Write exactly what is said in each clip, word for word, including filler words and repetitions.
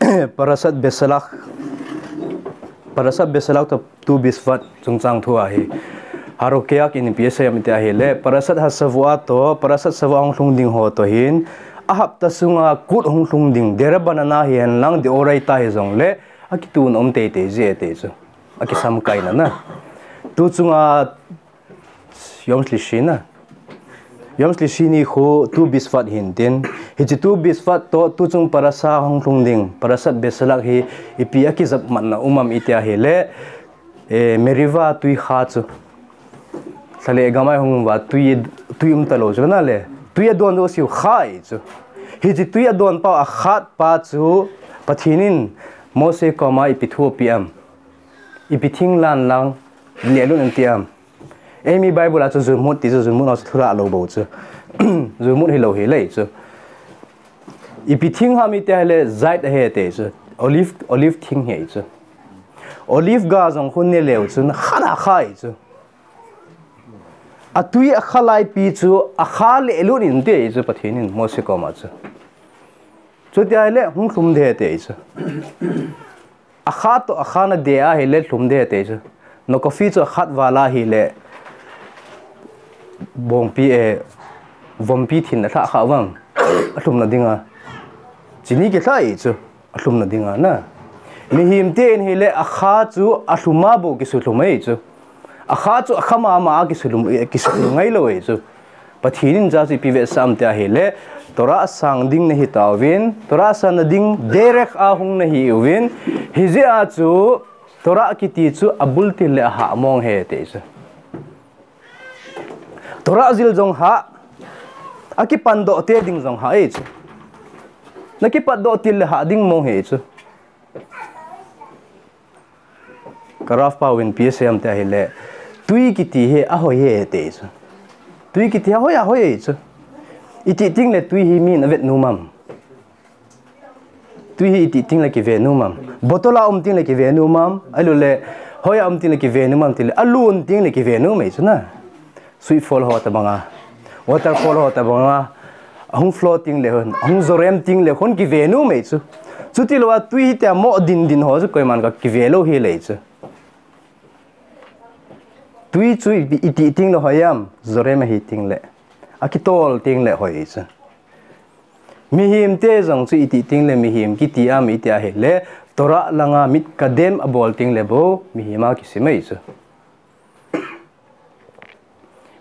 Parashat Besalach, Parashat Besalach to Tu Bishvat chungchang thu ahi. Harokeach in ipi asei em iti ahile, Parashat Hashavua to, Parashat Shavua hung lhung ding ho to hin, a hapta sunga kut hung lhung ding, Derabanan ahi henlang, Deoraita hijongle, akituna um teitei ji e ti chu. Akisamkaina na. Tu chunga Yom Shlishi na. Yom Shlishi nikho Tu Bishvat hintin. Hiche Tu Bishvat to, tu chung parasha hung lhung ding, Parashat Besalach hi ipi akijap matna um em iti ahile, eh, Meriva tui kha chu. Lha le gam a hung uva tui, tui um talou chu na le. Tui adon jouseu kha ahi chu. Hiche tui adon pau a khat pa chu Pathen in Mose koma ipi thu ape em. Ipi thing lanlang lelut in ati em. Eimi Bible a chu julmud ti chu julmud ho chu thulha lou bou chu. Julmud hilou hile chu. Ipi thing ham iti ahile jade ahi ti chu. Olive, olive thing ahi chu. Olive ga jong khu ne leu chun khat a kha ahi chu. Atui akha lai pi chu akha lelut in ati ahi chu Pathen in Mose koma chu. Chuti ahile hung lhum ding ahi ti ahi chu. Akha to akha na ding ahile lhum ding ahi ti chu. Na coffee chu akhat val ahile bongpi e, vompi thin alha kha vang. Alhumna dinga. Chini kilha ahi chu. Alhumna dinga na. Mihem ten hile akha chu alhum a bou kisulhum ahi chu. Akha chu akha mama a kisulhum, kisulhum ngailou ahi chu. Pathen in jat chu ipi vetsah em iti ahile, Torah sang ding nahi tauvin, Torah sang na ding derech a hung nahiuvin, hijeh a chu Torah kiti chu abul til le ahah mong ahi ti chu. Torah jil jong hah, akipandoh tei ding jong hah ahi chu. Nakipatdoh til le hah ding mong ahi chu. Ka Rav pa uvin ipi asei em iti ahile, tui kiti hi ahoi ahi ti chu. Tui kiti hi ahoi, ahoi ahi chu. Iti teng le tui hi min avet nom em. Tui hi iti teng le kive nom em. Bottle a um teng le kive nom em. Ahilouleh, hoi a um teng le kive nom em tile, alon teng le kive nom ahi chu na. Sweet fall ho tabanga, waterfall ho tabanga, ahung flow teng le hon, ahung jorem teng le hon kive nom ahi chu. Chuti lou a tui hitia mo din din ho chu koiman ka kive lou hile chu. Tui chu iti, iti teng le hoi em, jorem ahi teng le. Akitol teng le hoi ahi chu. Mihem te jong chu iti teng le mihem kiti em iti ahile, Torah langa mitkadim abol teng le bou, mihem a kisim ahi chu.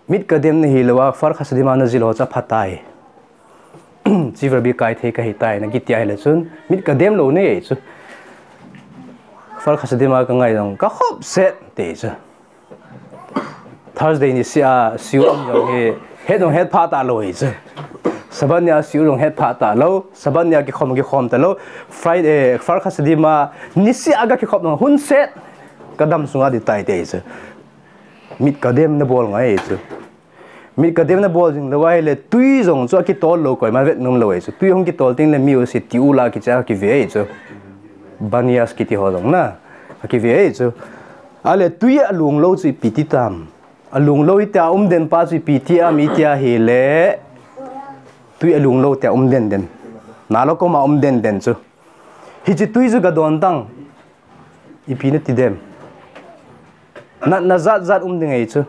Mitkadim nahi lou a, Kfar Chassidim a najil ho chu aphatai. Chief Rabbi kai thei kahitai, nakiti ahile chun, mitkadim lou nahi chu. Kfar Chassidim a kangai jong, kakhop set, ti chu. Thursday niseh a, shiur um jong hi, het jong het pha talou ahi chu. Sabbath nia shiur jong het pha talou, Sabbath nia kikhom, kikhom talou, Friday, Kfar Chassidim a, niseh a kakikhop jong, hun set, kadam sunga ding tai ti chu. Mitkadim nabol ngai chu. Mitkadim nabol jing lou ahile tui jong chu akitol lou koiman vet nom lou ahi chu. Tui hung kitol teng le mi u si ti u la kicha kive ahi chu. Banias kiti ho jong na. Akive ahi chu. Ahile tui alung lou chu ipi ti tam. Alung lou hitia um den pa chu ipi ti em iti ahile. Tui alung lou tia um den den. Nalo koma um den den chu. Hiche tui chu gadon tang. Ipi nati dem. Natna jat jat um ding ahi chu.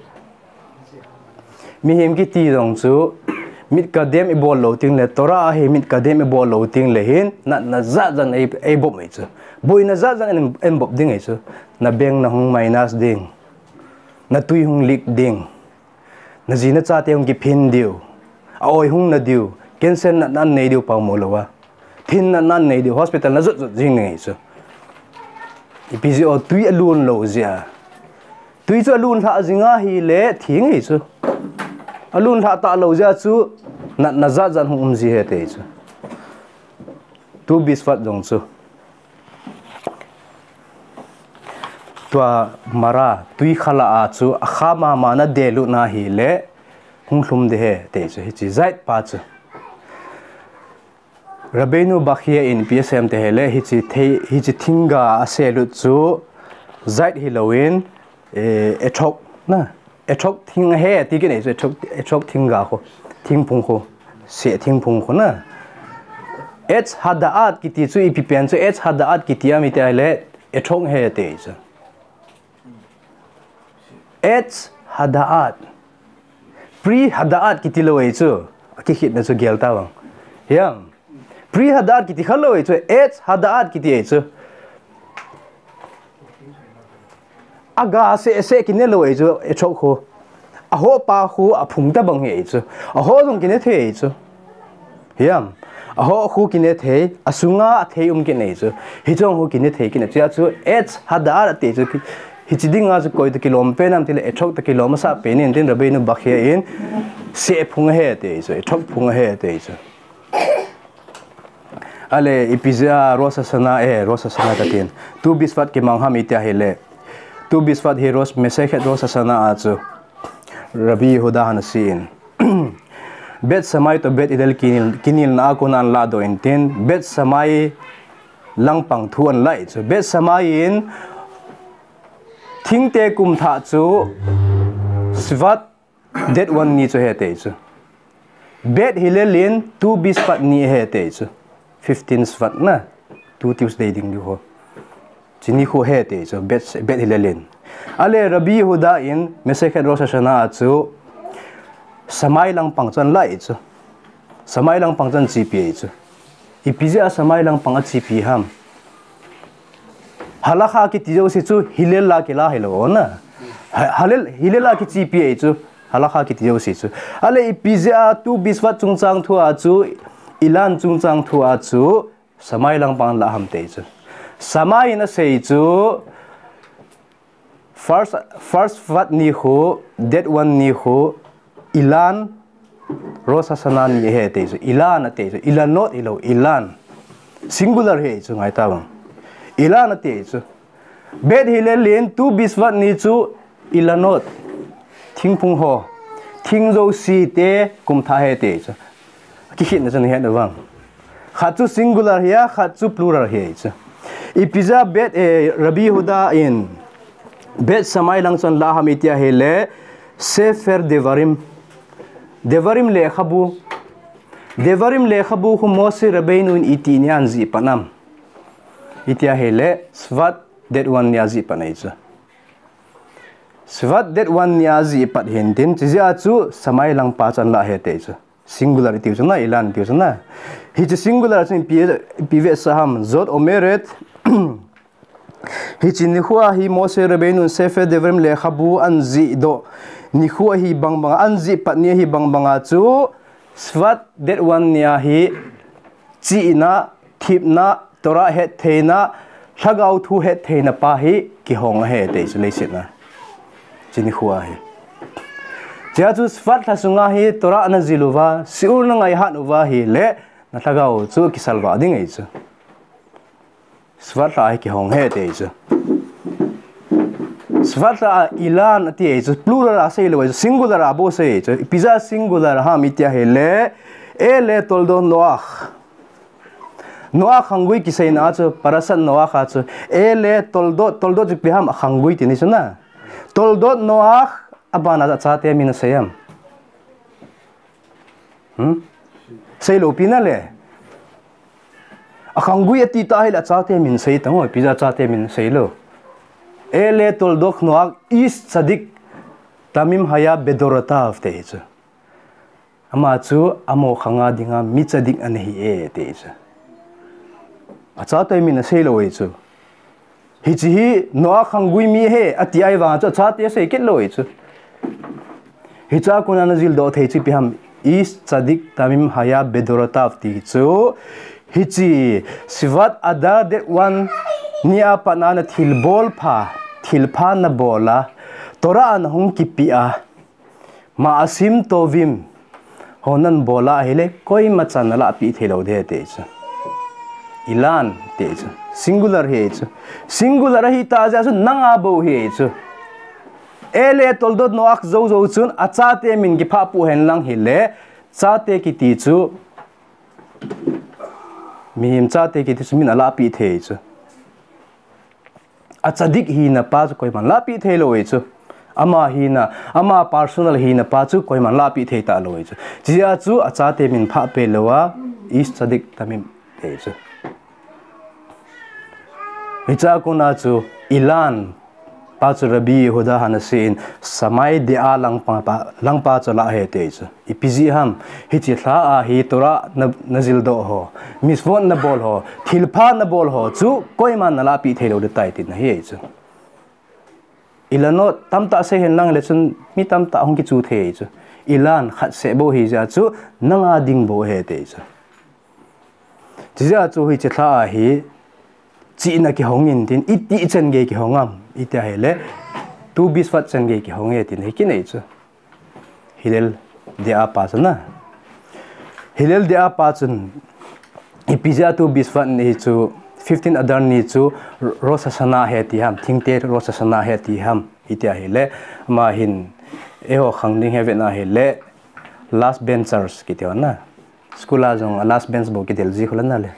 Mihem kiti jong chu, mitkadim ibol lou teng le, Torah a hi mitkadim ibol lou teng le hin, natna jat jat ei, eibop ahi chu. Boina jat jat in, eibop ding ahi chu. Na bank na hung minus ding. Na tui hung leak ding. Naji nachate hung kiphin diu. A-oi hung na diu. Cancer natna nei diu pau mo lou a. Thin natna nei diu. Hospital najot jot jing ahi chu. Ipi jeh a tui alun lou jeh a. Tui chu alun lhah jing ahile thing ahi chu. Alun lhah talou jeh a chu natna jat jat hung um ji ahi ti chu. Tu Bishvat jong chu. Tua marah, tui khalah a chu, akha mama na delutna ahile, hung lhum ding ahi, ti chu, hiche jade pa chu. Rabbeinu Bachya in ipi asei em iti ahile, hiche thei, hiche thingga aselut chu, jade hilouvin, eh, etrog, na, etrog thing ahi, ti kinei chu, etrog, etrog thingga khu, thingphung khu, seh thingphung khu na. H Hada'at kiti chu ipi pen chu H Hada'at kiti ham iti ahile, Etrog ahi ati chu. H Hada'at. Pre Hada'at kiti lou ahi chu. Akikhetna chu gel tavang. Hiam. Pre Hada'at kiti khalou ahi chu. H Hada'at kiti ahi chu. Aga seh seh kine lou ahi chu, Etrog khu. Ahopa khu aphung tabang ahi chu. Aho jong kine thei ahi chu. Hiam. Aho khu kine thei, asunga athei um kit ahi chu. Hiche jong khu kine thei kit ahi chu. H Hada'at ati chu. Hiche dinga chu koi toh kilom pen ham tile, Etrog toh kilom asah pen in tin Rabbeinu Bakhia in seh phung ahi ati chu. Etrog phung ahi ati chu. Ale, ipi jeh a Rosh Hashanah, eh, Rosh Hashanah katin. Tu B'Shvat kimang ham iti ahile. Tu B'Shvat hi Rosh, Masechet Rosh Hashanah a chu Rabbi Yehuda han asei in. Bet Shammai toh Bet Hillel kinel, kinelna a kon a anladoh in tin. Bet Shammai langpang thu anlah ahi chu. Bet Shammai in thingte kumthah chu Shvat Date one ni chu ahi ati chu. Bet Hillel in Tu B'Shvat ni ahi ati chu. Fifteen Shvat na. Tu Tuesday ding diu ho. Hiche nikho ahi ati chu. Bet, Bet Hillel in. Ale Rabbi Yehuda in Masechet Rosh Hashanah a chu Shammai langpang chu anlah ahi chu. Shammai langpang chu achepi ahi chu. Ipi jeh a Shammai langpang achepi ham. Halakha kiti jouse chu Hillel a kila hilou na. Ha-, Hillel, Hillel a kichepi ahi chu. Halakha kiti jouse chu. Ale ipi jeh a Tu B'Shvat chungchang thu a chu, Ilan chungchang thu a chu, Shammai langpang anlah ham ati chu. Shammai in asei chu, first, first Shvat nikho, Date one nikho, Ilan, Rosh Hashanah ni ahi ati chu. Ilan ati chu. Ilanot hilou, Ilan. Singular ahi chu ngai tavang. Ilan ati chu. Bet Hillel in Tu B'Shvat ni chu Ilanot. Thingphung ho. Thing jouse te kumthah ahi ati chu. Kikhetna chu nahet uvem. Khat chu singular ahi a, khat chu plural ahi chu. Ipi jeh a Bet, eh, Rabbi Yehuda in Bet Shammai lang chu anlah ham iti ahile Sefer Devarim. Devarim lekhabu. Devarim lekhabu khu Moshe Rabbeinu in iti nia ajih pan ham. Iti ahile Shvat Date one ni a ajih pan ahi chu. Shvat Date one ni a ajih pan ahin tin, hiche jeh a chu Shammai langpang chu anlah ahi ati chu. Singular itiu chu na, Ilan itiu chu na. Hiche singular chu ipi, ipi vetsah ham, Zot Omeret, hiche nikho a hi Moshe Rabbeinu in Sefer Devarim lekhabu ajih doh nikho ahi bangbang a, ajih pan ni ahi bangbang a chu, Shvat Date one ni a hi chihna, thepna, Torah hettheina, Lhagao thu hettheina pa hi kihong ahi ati chu leiset a. Hiche nikho a hi. Hichea chu Shvat lha sunga hi Torah najil uva, Shiur nangai hat uva ahile, na Lhagao chu kisalvah ding ahi chu. Shvat lha a hi kihong ahi ati chu. Shvat lha a Ilan ati ahi chu, plural a seilou ahi chu, singular a bou asei ahi chu. Ipi jeh a singular ham iti ahile, Ele Toldot Noach. Noach khanggui kiseina a chu, Parashat Noach a chu, Ele Toldot, Toldot chu ipi ham, akhanggui tina ahi chu na. Toldot Noach, abana achate min asei ham. Hmm? Seilou pi nale. Akhanggui ati ta ahile achate min sei tan, ipi jeh a achate min seilou. Ele Toldot Noach Ish Tzadik Tamim Haya Bedorotav ati chu. Ama chu amaho khanga dinga mi tzadik ana hi e ati chu. Achate min aseilou ahi chu. Hiche hi Noach khanggui mi ahi, ati ahivang chu achate asei kit lou ahi chu. Hichea kona najil doh thei chu ipi ham, Ish Tzadik Tamim Haya Bedorotav ti chu. Hiche Shvat Adar Date one ni a pat a ana thilbol pha, thilpha nabol a, Torah a nahung kipe a, Ma'asim Tovim ho nabol a ahile, koima chan nalahpeh theilou ding ati chu. Ilan ati chu. Singular ahi chu. Singular ahitah jeh a chu nanga bou ahi chu. Ele Toldot Noach jou jou chun achate min kiphah pou hen lang hile, chate kiti chu, mihem chate kiti chu min alahpeh thei chu. Atzadik hina pa chu koiman lahpeh theilou ahi chu. Ama hina, ama personal hina pa chu koiman lahpeh thei talou ahi chu. Hichea chu achate min phah peh lou a, Ish Tzadik Tamim ahi chu. Hichea kona chu Ilan pa chu Rabbi Yehuda Hanasi in Shammai De'ah langpa, pa, langpa chu alah ahi ati chu. Ipi jeh ham, hiche lha a hi Torah na, najildoh ho, mitzvot nabol ho, thilpha nabol ho chu koiman nalahpeh theilou ding ahitai tina ahi chu. Ilanot tamtah sei henlang le chun mi tamtah hung kichu thei chu. Ilan khat seh bou hijeh a chu nanga ding bou ahi ati chu. Chujeh a chu hiche lha a hi chihna kihong intin, itih chan gei kihong ham iti ahile, Tu B'Shvat chan gei kihong e tin hi kinei chu. Hillel De'ah pa chun a. Hillel De'ah pa chun ipi jeh a Tu B'Shvat ni chu fifteen Adar ni chu Rosh Hashanah ahi ati ham, thingte Rosh Hashanah ahi ati ham iti ahile, ama hin eiho khang ding hi vetna ahile last benchers kiti ho na. School a jong a last bench bou kidel ji khu la na le.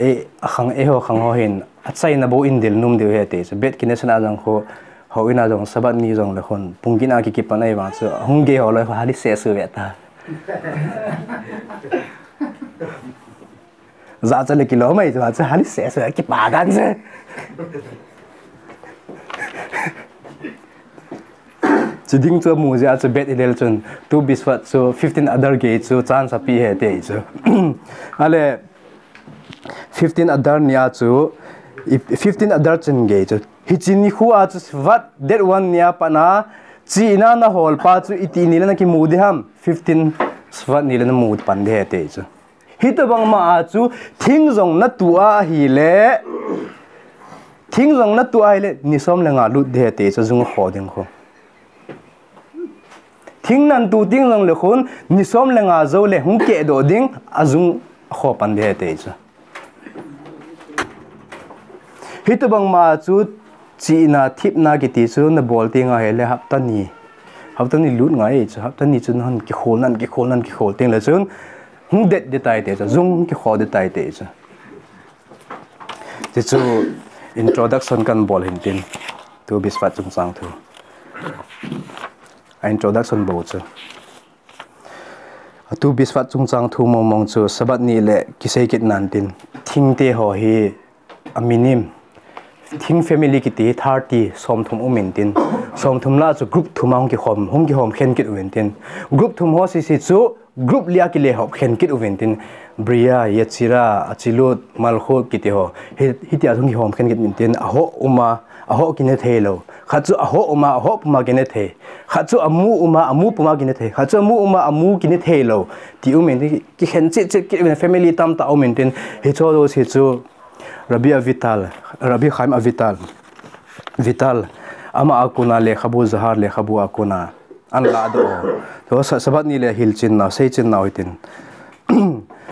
E, akhang, eiho khang ho hin achaina bou in del nom diu ahi ati chu. Beit Knesset a jong khu, houin a jong Sabbath ni jong le khun pung get a kikipan ahi vang chu hung gei ho loi khu hali se su ve ta. Jachat le kilom ahi chu, chu hali se su kipa dan chu. Chu ding chu amu jeh a chu Beit Hillel chun Tu B'Shvat chu fifteen Adar gei chu chance ape ahi ati chu. Ale fifteen Adar ni a chu, i, fifteen Adar chan gei chu, hiche nikho a chu Shvat date one ni a pat a chihna naholpa chu itih ni le nakimu ding ham, fifteen Shvat ni le namu pan ding ahi ati chu. Hitobang ma a chu thing jong natu ahile, thing jong natu ahile ni som le nga lut ding ahi ati chu, jung akho ding khu. Thing natu thing jong le khun ni som le nga jou le hung kehdoh ding, ajung akho pan ding ahi ati chu. Hitobang ma a chu chihna, thipna kiti chu nabol teng ahile hapta ni, hapta ni lut ngai chu, hapta ni chu nahin kikhol, nahin kikhol, nahin kikhol teng le chun hung det ding ahitai ati chu, jung hung kikho ding ahitai ati chu. Ti chu introduction kan bol hintin, Tu B'Shvat chungchang thu. A introduction bou chu. A Tu B'Shvat chungchang thu mong mong chu Sabbath ni le kisei kit nan tin, thingte ho hi a minim, thing family kiti hi thirty, somthum um intin, somthum lah chu group thum a hung kihom, hung kihom khen kit uvin tin, group thum ho sese chu group li a kile hop khen kit uvin tin, Bria, Yetzira, Atzilut, Malchut kiti ho, hi, hitia hung kihom khen kit uvin tin, ahoh um a, ahoh kine thei lou. Khat chu ahoh um a, ahoh pum a kine thei. Khat chu amu um a, amu pum a kine thei. Khat chu amu um a, amu kine thei lou. Ti um in, kikhen chet chet kit uvin family tamtah um intin, hicho jouse chu Rabbi Avital, Rabbi Chaim Avital, Vital, ama a kona lekhabu, Zohar lekhabu a kona ana ladoh. Chu Sa-, Sabbath ni le hilchin nau, seichin nau hitin.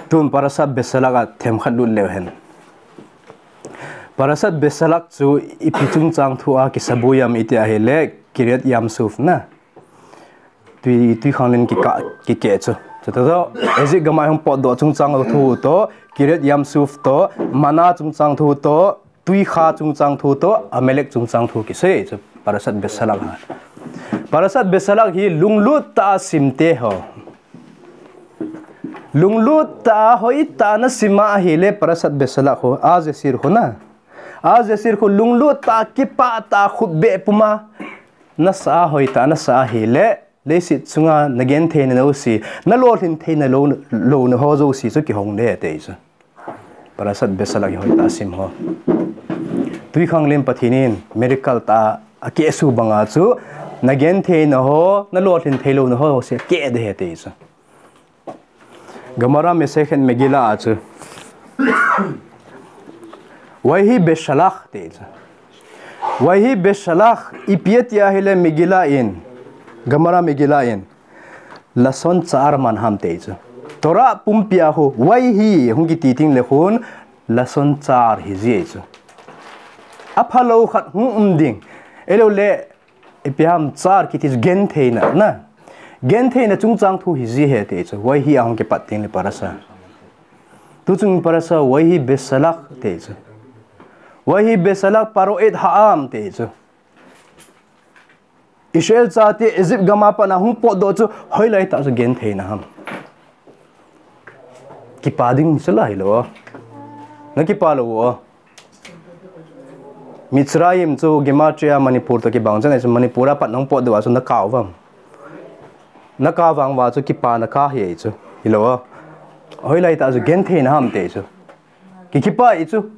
Tun Parashat B'Tselach a themkhat lut leu hen. Parashat B'Tselach chu ipi chungchang thu a kisabui ham iti ahile, Kiryat Yam Suf na. Tui, tui khanglen kikah, kikeh chu. Chutoh toh, Egypt gam a hung potdoh chungchang thu toh, Kiryat Yam Suf toh, Manna chungchang thu toh, tui kha chungchang thu toh, Amalek chungchang thu kisei chu, Parashat B'Tselach ha. Parashat B'Tselach hi lunglut tah a simte ho. Lunglut tah a, hoitah a nasim a ahile Parashat B'Tselach khu, Azezir khu na. Azezir khu lunglut tah a, kipah tah a, khutbeh pum a nasa a, hoitah a nasa ahile, leiset chunga nagenthei na jouse, nalolhin thei na lou, lou na ho jouse chu kihong ding ahi ati chu. Parashat B'Tselach hi hoitah a sim ho. Tui khanglen Pathen in miracle tah a akehsuh banga chu, nagenthei na ho, nalolhin thei lou na ho jouse akeh ding ahi ati chu. Gemara Masechet Megillah a chu, Vayehi B'Tselach ati chu. Vayehi B'Tselach, ipi ati ahile Megillah in, Gemara Megillah in, Lashon tsa'ar man ham ati chu. Torah pumpi a khu, Vayehi, hung kiti teng le khun, Lashon tsa'ar hiji chu. Aphalou khat hung um ding. Ahilou le, ipi ham tsa'ar kiti chu genthei na, na. Genthei na chungchang thu hiji ahi ati chu. Vayehi a hung kipat teng le parasha. Tuchung parasha, Vayehi B'Tselach ati chu. Vayehi B'Tselach Paro et ha'am ati chu. Israel chate Egypt gam a pat a hung potdoh chu hoilai tah chu genthei na ham. Kipa ding chu la hilou. Na kipa lou o. Mitzrayim chu Gematria Manipur toh kibang chan chu Manipur a pat nahung potdoh a chu na kap uvem. Na kap vang uva chu kipana kap ahi chu. Hilou. Hoilai tah chu genthei na ham ti chu. Ki kipa ahi chu.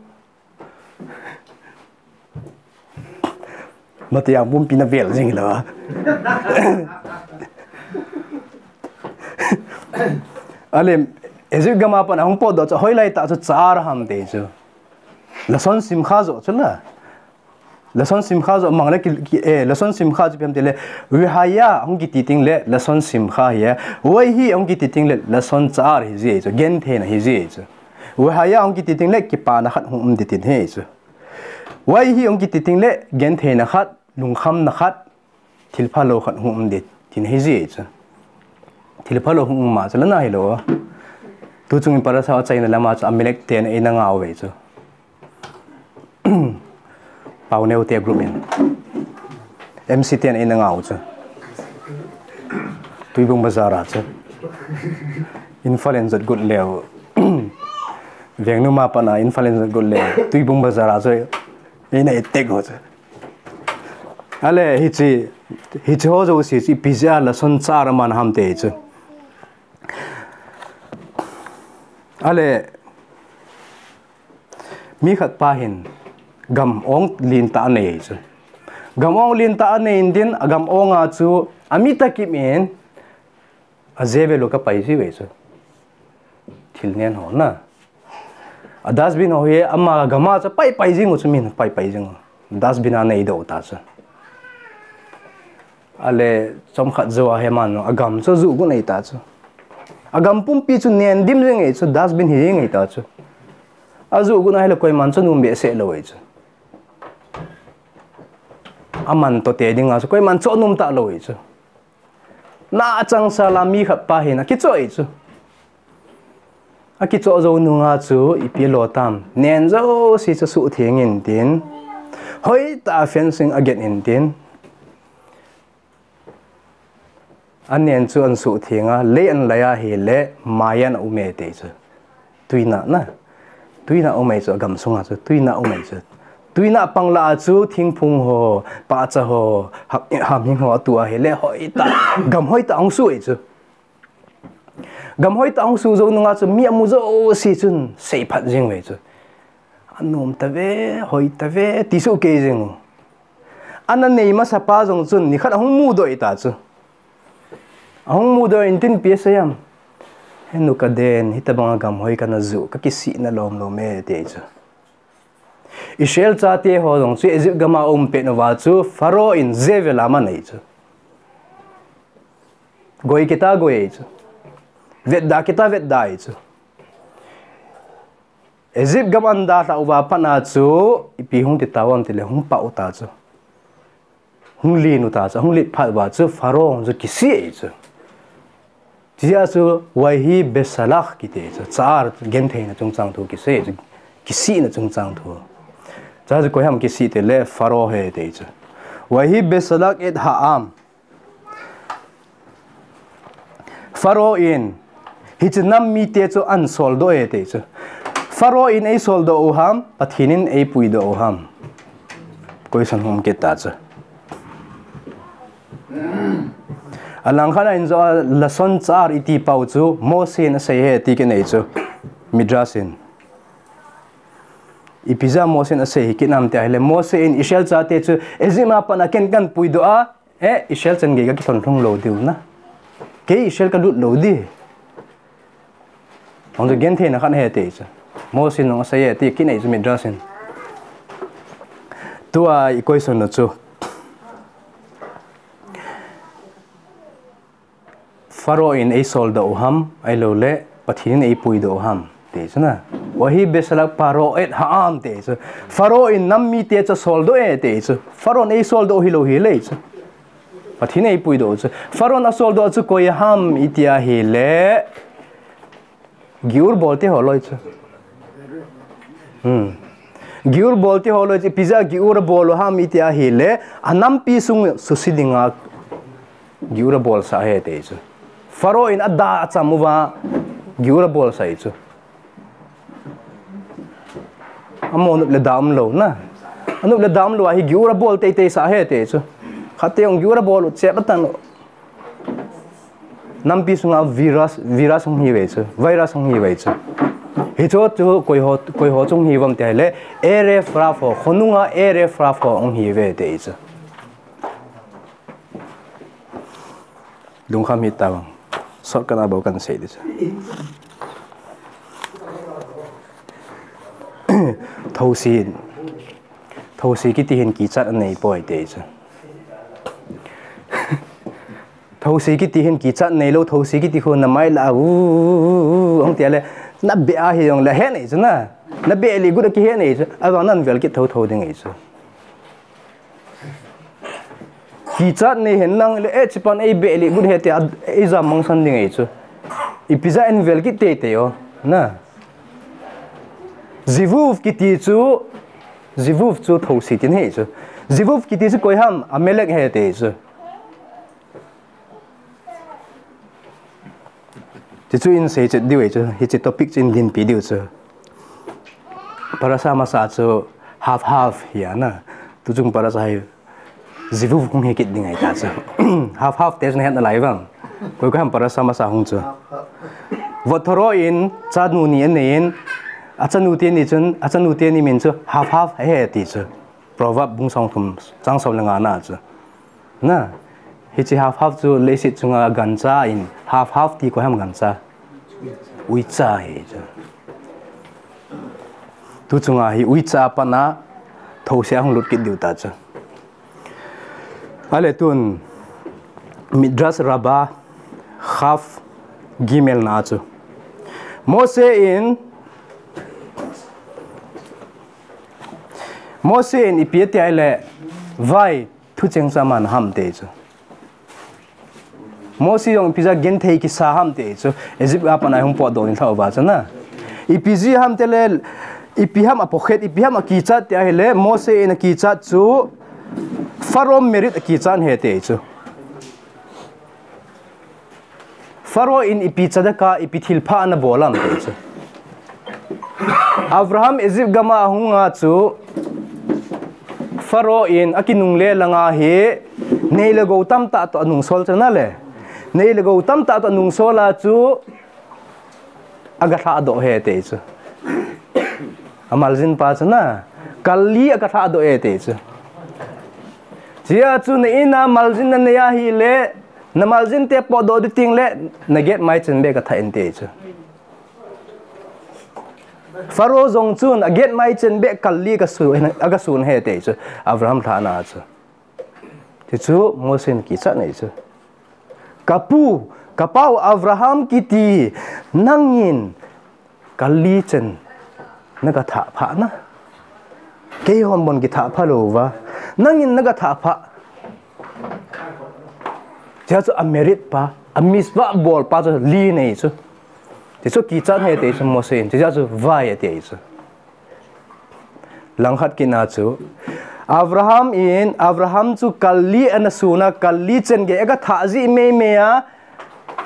Mati a pumpi na vel jing lou. Ale, Egypt gam a pat nahung potdoh chu hoilai tah chu tsar ham ti chu. Lashon simcha joh chu la. Lashon simcha joh mang le ki, ki, eh, lashon simcha chu ipi ham ti le, vehaya hung kiti teng le lashon simcha ahi. Vayehi hung kiti teng le lashon tsar ahi ji chu. Genthei na ahi ji chu. Vehaya hung kiti teng le kipana khat hung um ding tin ahi chu. Vayehi hung kiti teng le genthei na khat, lungkham na khat, thil phalou khat hung um ding tin ahi ji chu. Thil phalou hung um ma chu la na hilou. Tuchung in parasha a chaina lam a chu Amalek ten eina ngah uve chu. Pauneo te group in. M C ten eina ngah u chu. Tuibung Bazar a chu. Imphal in jot got leu. Vengnu ma pat na Imphal in jot got leu. Tuibung Bazar a chu. Eina attack u chu. Ale, hiche, hiche ho jouse chu ipi jeh a lashon tsar aman ham ti chu. Ale, mi khat pa hin gam ong lentah anei chu. Gam ong lentah anei in tin, agam ong a chu, ami takim in, a zevel u kapai ji uve chu. Thil nen ho na. A dustbin ho hi ama gam a chu pai pai jing u chu min pai pai jing u. Dustbin a neidoh ta chu. Ale chomkhat jou a hi aman agam chu ajuh got ahi ta chu. Agam pumpi chu nen dim jing ahi chu, dustbin hi jing ahi ta chu. Ajuh got ahile koiman chu anom behseh lou ahi chu. Aman toh te ding a chu koiman chu anom ta lou ahi chu. Na achangseh a mi khat pa hin akichoh ahi chu. Akichoh jou nung a chu ipi alo tam. Nen jouse chu asuhtheng in tin. Hoitah a fencing aget in tin. Anen chu asuhtheng a, lei alai ahile, mai a um e ti chu. Tuina na. Tuina um ahi chu, agam sunga chu. Tuina um ahi chu. Tuina pang lah a chu, thingphung ho, pahcha ho, ham, hamhing ho atu ahile, hoitah, gam hoitah hung suh ahi chu. Gam hoitah hung suh jou nung a chu, mi amu jouse chun, seiphat jing uve chu. Anom tave, hoi tave, ti soh kei jing u. Ana nei masa pa jong chun, nikhat ahung mudoh ahi ta chu. Ahung mudoh in tin ipi asei em. He nu ka den, hitobang a gam hoi kana juh, kakisih na lom lom e, ti chu. Israel chate ho jong chu Egypt gam a aum pet uva chu Pharaoh in zevel a aman ahi chu. Goi kit a goi ahi chu. Vetda kit a vetda ahi chu. Egypt gam ana dalhah uva pat a chu ipi hung ti tau em ti le hung pah u ta chu. Hung len u ta chu, hung len phat uva chu Pharaoh chu kisih ahi chu. Chujeh a chu Vayehi Besalach kiti chu, tsar gentheina chungchang thu kisei chu, kisihna chungchang thu. Chujeh a chu koi ham kisih ti le Pharaoh ahi ti chu. Vayehi Besalach et ha'am. Pharaoh in, hiche nam mite chu ahin soldoh e ti chu. Pharaoh in eisoldoh u ham, Pathen in eipuidoh u ham. Question hung um kit ta chu. Alangkhat a hin jo a lashon tsar iti pau chu Mose in asei ahi ti kinei chu. Midrash in. Ipi jeh a Mose in asei hi kit nam ti ahile Mose in Israel chate chu Egypt a pat a ken kahin puidoh a, eh, Israel chan gei kakithon lhung lou diu na. Kei Israel kalut lou di. Hung chu gentheina khat ahi ti chu. Mose in jong asei e ti kinei chu Midrash in. Tua i question u chu. Pharaoh in eisoldoh u ham, ahilouleh Pathen in eipuidoh u ham, ti chu na. Vayehi Besalach Pharaoh et ha'am ti chu. Pharaoh in nam mite chu asoldoh e ti chu. Pharaoh in eisoldoh u hilou hile chu. Pathen in eipuidoh u chu. Pharaoh in asoldoh chu koi ham iti ahile. Giur bol te ho loi chu. Hmm. Giur bol te ho loi chu, ipi jeh a giur abol u ham iti ahile, anampi sung suhse dinga giur abolsah ahi ti chu. Pharaoh in ada acham uva, giur abolsah ahi chu. Amaho nop le da umlou na. Anop le da umlou a hi giura bol teitei sa ahi ti chu. Khat te jong giura bol u chep atan u. Nampi sunga virus, virus hung hi ve chu. Virus hung hi ve chu. Hicho chu koi ho, koi ho chung hi uvam ti le. Arab Spring ho, khonunga Arab Spring ho hung hi ve ti chu. Lungkham hih tavang. Shortcut a bou kan sei ding chu. Thousi. Thousi kiti hin kichat anei poi ti chu. Thousi kiti hin kichat neilou, thousi kiti khu namai la u, hung ti le, na beh a hi jong le he nei chu na. Na beh le gut a kihe nei chu. Avang nan vel kit thou thou ding ahi chu. Kichat nei hen lang le, eh, chipan ei beh le gut he ti a, ei jam mangsan ding ahi chu. Ipi ja in vel kit teitei o, na. Zivuv kiti chu, Zivuv chu thousi tin ahi chu. Zivuv kiti chu koi ham, Amalek ahi ti chu. Ti chu in sei chet diu ahi chu, hiche topic chu in dinpi diu chu. Parasha masa chu half half hi ana. Tu chung parasha hi Zivuv hung hi kit ding ahi ta chu. Half half te chu na het nalai vang. Koi koi ham parasha masa hung chu. Vot thoro in chanu ni anei in, achanu teni chun, achanu teni min chu half half ahi ti chu. Proverb bung sawmthum chang som le nga na chu. Na, hiche half half chu leiset chunga gancha in, half half ti koi ham gancha. Uicha ahi chu. Tu chunga hi uicha a pat a thousi a hung lut kit diu ta chu. Ale tun Midrash Rabbah Chaf Gimel na chu. Mose in, Mose in ipi ati ahile, vai, thucheng chu aman ham ti chu. Mose jong ipi ja genthei kisa ham ti chu. Egypt a pat a hung potdoh ni lhah uva chu na. Ipi ji ham tile, ipi ham apokhet, ipi ham akichat ti ahile, Mose in akichat chu Pharaoh merit akichat ahi ti chu. Pharaoh in ipi chadaka, ipi thilpha ana bol am ti chu. Abraham Egypt gama ahunga chu Pharaoh in akinungle langa hi nei le gou tamtah toh anungsol chu na le. Nei le gou tamtah toh anungsol a chu aga lhahdoh ahi ti chu. Amaljin pa chu na, kal li aga lhahdoh ahi ti chu. Chea chu na in a maljin nanei ahile, na maljin te potdoh ding teng le, na gate mai chen beh kathah in ti chu. Pharaoh jong chun a gate mai chen beh kal li aga sun, aga sun ahi ti chu. Abraham lhahna chu. Ti chu Mose in kichat nei chu. Ka pu, ka pau Abraham kiti, nangin kal li chen naga thah phah na. Keihon bon kithah pha lou va. Nangin naga thah phah. Chea chu a merit pa, a mitzvah bol pa chu li nei chu. Ti chu kichat ahi ti chu Mose in. Chea chu vai ati chu. Langkhat kit na chu, Abraham in, Abraham chu kal li ana sun a, kal li chen gei aga thah ji mei mei a,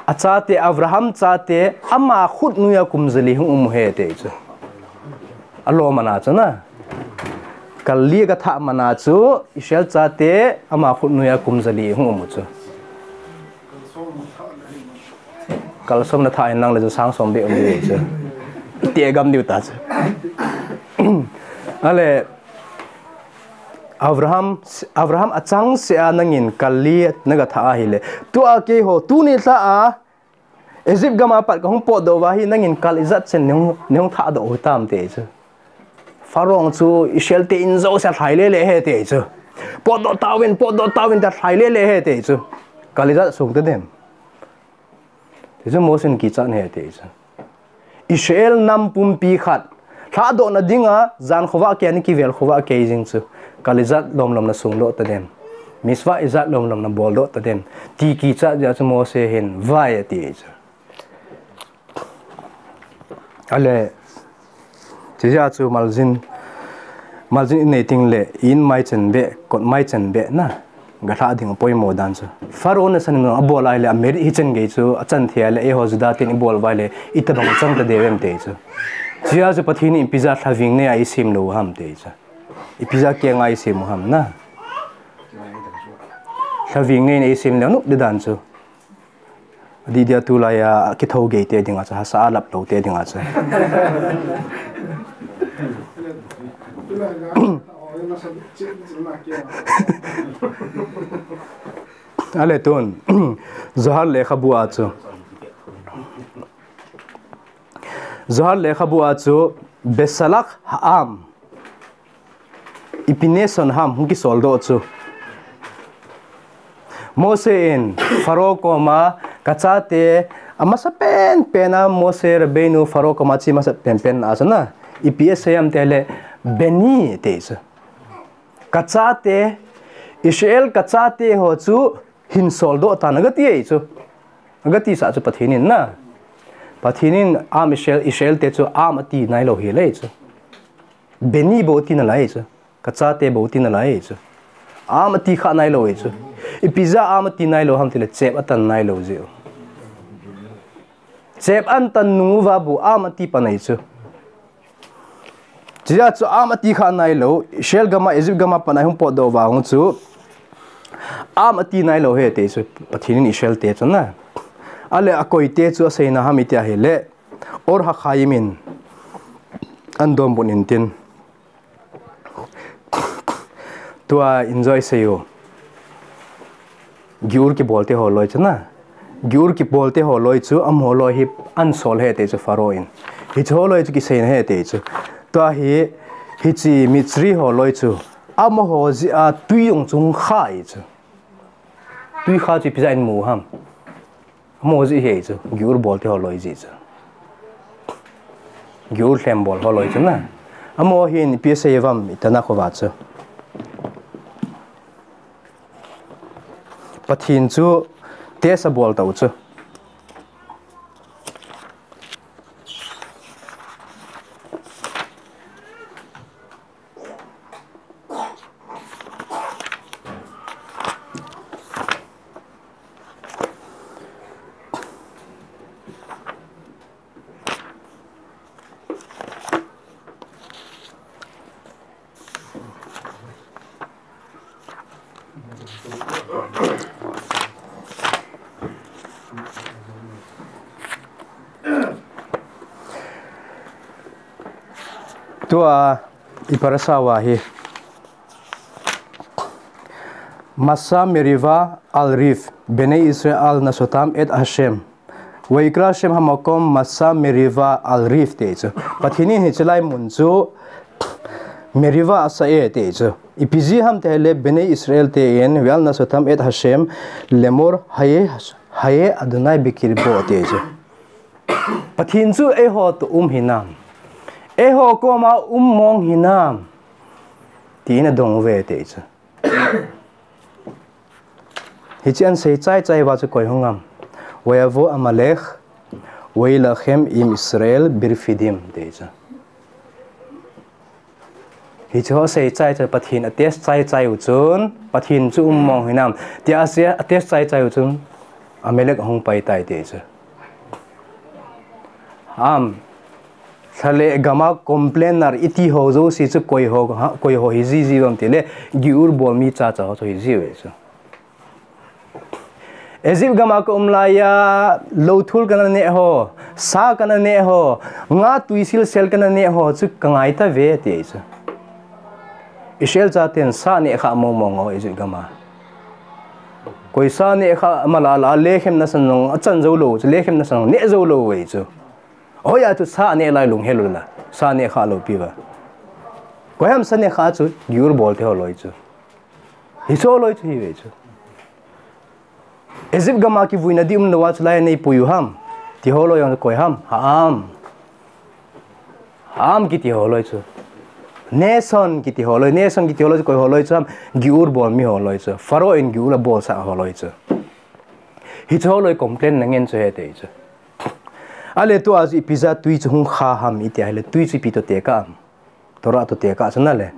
achate, Abraham chate, ama khut noiya kum jali hung um u ahi ti chu. Alom ana chu na. Kal li aga thah man a chu, Israel chate, ama khut noiya kum jali hung um u chu. Kal som na thah in nang le chu sang som beh um diu chu. Ti gam diu ta chu. Ale Abraham, Abraham achangseh a nangin kal li naga thah ahile. Tua keiho, tuni lha a, Egypt gama pat kahung potdoh uva hi nangin kal ijat chen nei hung, nei hung thahdoh u hitam ti chu. Pharaoh chu Israel te in jouse lhai lele ahi ti chu. Potdoh tauvin, potdoh tauvin tia lhai lele ahi ti chu. Kal ijat sung tadem. Ti chu Mose in kichat ahi ti chu. Israel nam pumpi khat lhahdoh na dinga, jan khovah kei a ni kivel khovah kei jing chu. Kal ijat lom lom na sungdoh tadem. Mitzvah ijat lom lom na boldoh tadem. Ti kichat jeh a chu Mose hin vai ati chu. Ale, chea chu maljin, maljin inei teng le, in mai chen beh, kot mai chen beh na. Galha ding apoimo dan chu. Pharaoh nasan in abol a ahile, a merit hi chan gei chu, achan thei a ahile, eiho Juda ten ibol uva ahile, itobang chang ta diu em ti chu. Chea chu Pathen in ipi jeh a lhaveng nei a eisem lou ham ti chu. Ipi jeh a kenga eisem u ham na. Lhaveng nei a eisem lou nop di dan chu. Adih dia tulai a kithou gei te dinga chu, hahsa a lap lou te dinga chu. Ale tun, Zohar lekhabu a chu. Zohar lekhabu a chu, Besalach ha'am. Ipi nation ham hung kisol doh chu. Mose in Pharaoh koma, ka chate, amasa penpen a Mose Rabbeinu Pharaoh koma che masa penpen a chu na. Ipi asei ham ti le, Beni ti chu. Ka chate, Israel ka chate ho chu hin sol doh tan agati e chu. Agati sah chu Pathen in na. Pathen in am Israel, Israel te chu am ati nailou hile chu. Beni bou ati nalai chu. Ka chate bou ati nalai chu. Am ati kha nailou chu. Ipi jeh a am ati nailou ham ti le chep atan nailou jeh u. Chep atan nung uva bou am ati pan ahi chu. Chea chu am ati kha nailou, Israel gam a, Egypt gam a pat a hung potdoh uva hung chu. Am ati nailou ahi ti chu, Pathen in Israel te chu na. Ale akoi te chu aseina ham iti ahile, Or HaChaim in, an donbut in tin. Tua enjoy seiyu. Giur kibol te ho loi chu na. Giur kibol te ho loi chu, amaho loi hi an sol ahi ti chu Pharaoh in. Hiche ho loi chu kiseina ahi ti chu. Tua hi, hiche Mitzri ho loi chu. Amaho jeh a tui jong chu kha ahi chu. Tui kha chu ipi jeh a imu ham. Amaho jeh ahi chu, giur bol te ho loi jeh chu. Giur lhem bol ho loi chu na. Amaho hin ipi asei uvam itana khovah chu. Pathen chu test abol tau chu. Tua i parasha uva hi. Masa meriva al rif, Bnei Israel nasotam et Hashem. Vayikra Hashem hamakom masa meriva al rif ti chu. Pathen in hiche lai mun chu meriva asah e ti chu. Ipi jeh ham ti le Bnei Israel ten ve'al nasotam et Hashem lemor haye haye Adonai bekirbo ti chu. Pathen chu eiho toh um hinam. Eiho koma um mong hinam. Tin adong uve ti chu. Hiche asei chai chai uva chu koi hung am. Vayavo Amalek, vayilachem im Israel birafidim ti chu. Hiche ho asei chai chai Pathen atest chai chai u chun, Pathen chu um mong hinam. Tia asei atest chai chai u chun, Amalek ahung pai tai ti chu. Am, lha le gam a complainer iti ho jouse chu koi ho, ha, koi ho hi jiji uvam ti le, giur bol mi cha cha ho chu hi ji uve chu. Egypt gam a ka um lai a, lou thul kana neh ho, sa kana neh ho, nga tui silsel kana neh ho chu ka ngai tave ti chu. Israel chaten sa neh kha mong mong ho Egypt gam a. Koi sa neh kha mala la, lechem nasan jong achan jou lou, lechem nasan jong neh jou lou ve chu. Hoiya chu sa neh lai lunghel u la, sa neh kha lou pi uva. Koi ham sa neh kha chu, giur bol te ho loi chu. Hiche ho loi chu hi ve chu. Egypt gam a kivuina di um lou a chu lai nei pui u ham. Ti ho loi jong koi ham, ha'am. Ha'am kiti ho loi chu. Nation kiti ho loi, nation kiti ho loi chu koi ho loi chu ham, giur bol mi ho loi chu. Pharaoh in giur abol sah ho loi chu. Hiche ho loi complain na ngen chu ahi ti chu. Ale tua chu ipi jeh a tui chu hung kha ham iti ahile tui chu ipi toh tekah am. Torah toh tekah chu na le.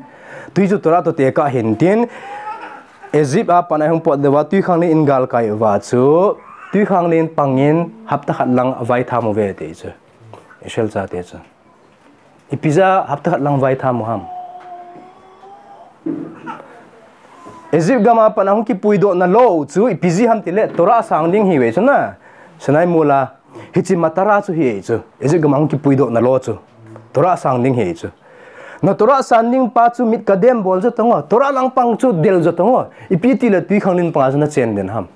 Tui chu Torah toh tekah hin tin Egypt a pat a hung pot deuva twikhanglen in galkai uva chu, twikhanglen pangin hapta khat lang avaitham uve ti chu. Israel chate chu. Ipi jeh a hapta khat lang vaitham u ham? Egypt gam a pat a hung kipuidoh nalou chu ipi jeh ham tile Torah sang ding hiuve chu na. Sinai mol a hiche matara chu hi chu. Egypt gam a hung kipuidoh nalou chu Torah sang ding hi chu. Na Torah sang ding pa chu mit kadem bol jo tang o. Torah langpang chu del jo tang o. Ipi tile twikhanglen panga chu nachen den ham?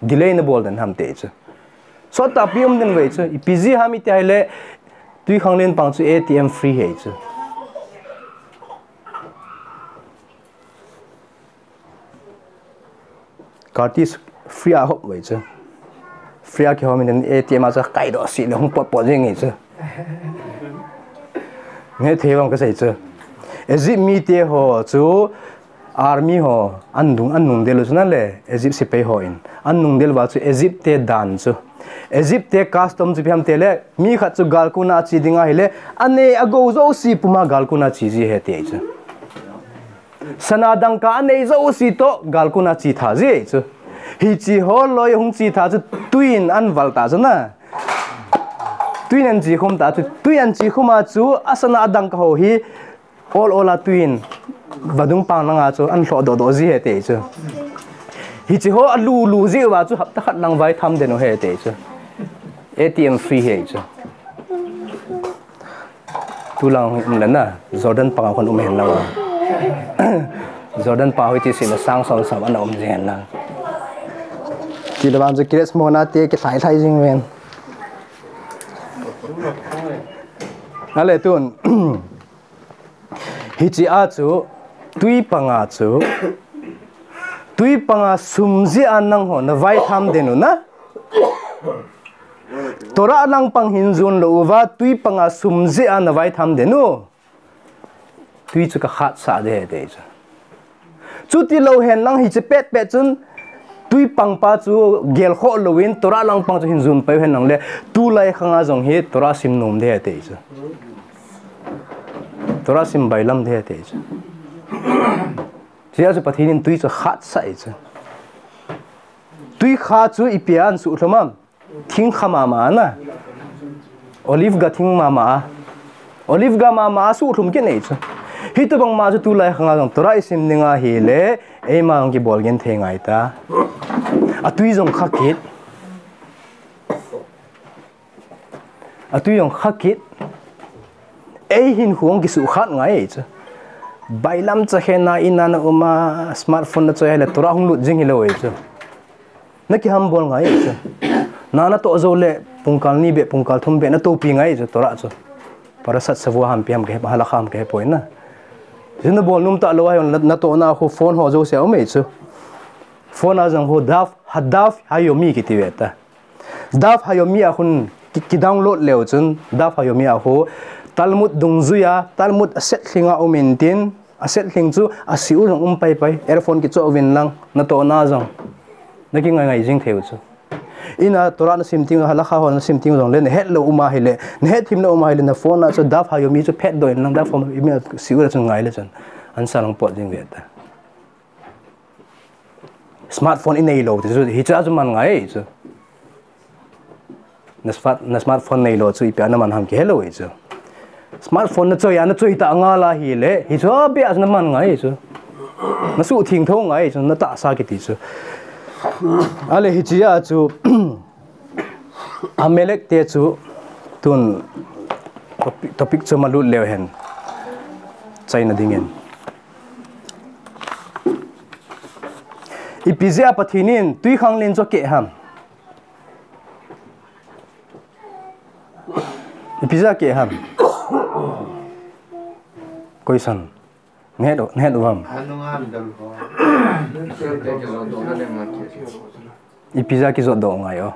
Delay nabol den ham ti chu. Sot tahpi um den uve chu. Ipi jeh ham iti ahile twikhanglen pang chu A T M free hi chu. Karti free a hop uve chu. Free a kihom in A T M a chu kaidoh sih le hung potpot jeng hi chu. Nge thei vang kasei chu. Egypt mite ho chu army ho an dung, an nungdel u chu na le, Egypt sepai hon an nungdel uva chu Egypt te dan chu, Egypt te custom chu ipi ham tile, mi khat chu galkon a che ding ahile, anei agou jouse puma galkon a che ji ahi ti chu. Sana dangka anei jouse toh galkon a che tha ji chu. Hiche ho loi hung che tha chu twiin an val ta chu na. Twiin an che khum ta chu, twiin an che khum a chu asana adangka ho hi ol ol a twiin vadung pang langa chu an lhoh doh doh ji ahi ti chu. Hiche ho alulu jeh uva chu hapta khat lang vaitham den u ahi ti chu. A T M free hi chu. Tulang um le na, Jordan panga khun um hen lang. Jordan panga hiche seh le sang som som ana um jing hen lang. Ti le vang chu Christmas na te kilhai lhai jing ven. Ale tun. Hiche a chu, twi panga chu, twi panga sum jeh a nangho navaitham den u na. Torah langpang hin jon lou uva, twi panga sum jeh a navaitham den u. Twi chu kakhatsah ding ahi ti chu. Chuti lou hen lang hiche pet pet chun twi pang pa chu gelkhoh louvin Torah langpang chu hin jon pai u hen lang le tulai khanga jong hi Torah sim nom ding ahi ti chu. Torah sim bailam ding ahi ti chu. Hiche a chu Pathen in twi chu khatsah ahi chu. Twi kha chu ipi a asuhlhum am? Thing kha mama na. Olive ga thing mama a. Olive ga mama a suhlhum kit ahi chu. Hitobang ma chu tulai khanga jong Torah isim ding ahile, eima jong kibol genthei ngai ta. Atwi jong kha kit. Atwi jong kha kit. Eihin hung kisukhat ngai ahi chu. Bailam chakhen a in a na um a, smartphone na choi ahile Torah hung lut jing hilou ahi chu. Na kihambol ngai chu. Na natoh jou le pungkal ni beh, pungkal thum beh natopi ngai chu Torah chu. Parashat Shavua ham ipi ham kahe, halakha ham kahe poi na. Chu nabol nom talou ahi, na, natohna khu phone ho jouse a um ahi chu. Phone a jong khu daf, hadaf hayomi kiti ve ta. Daf hayomi a khun ki, kidownload leu chun, daf hayomi a khu Talmud dungjui a, Talmud aset lhing a um intin, aset lhing chu a shiur jong um pai pai, earphone kichoh uvin lang, natohna jong. Na kingai ngai jing thei u chu. In a Torah na sim teng, halakha ho na sim teng jong le, na het lou um ahile, na het thim lou um ahile, na phone a chu daf hayomi chu phet doh in lang, daf hayomi a shiur a chun ngai le chun. Answer hung pot jing ve ta. Smartphone inei lou ti chu, hiche a chu man ngai chu. Na smart, na smartphone neilou chu ipi a na man ham kihe lou ahi chu. Smartphone na choi a, na choi ta ngal ahile, hiche a beh a chu na man ngai chu. Na suhtheng tho ngai chu, na tahsa kiti chu. Ale hiche a chu, Amalek te chu tun topic, topic chu malut leu hen. Chaina dingin. Ipi jeh a Pathen in twikhanglen chu akeh ham? Ipi jeh a akeh ham? Question. Nahet u, nahet u ham? Ipi jeh a kijot doh ngai o.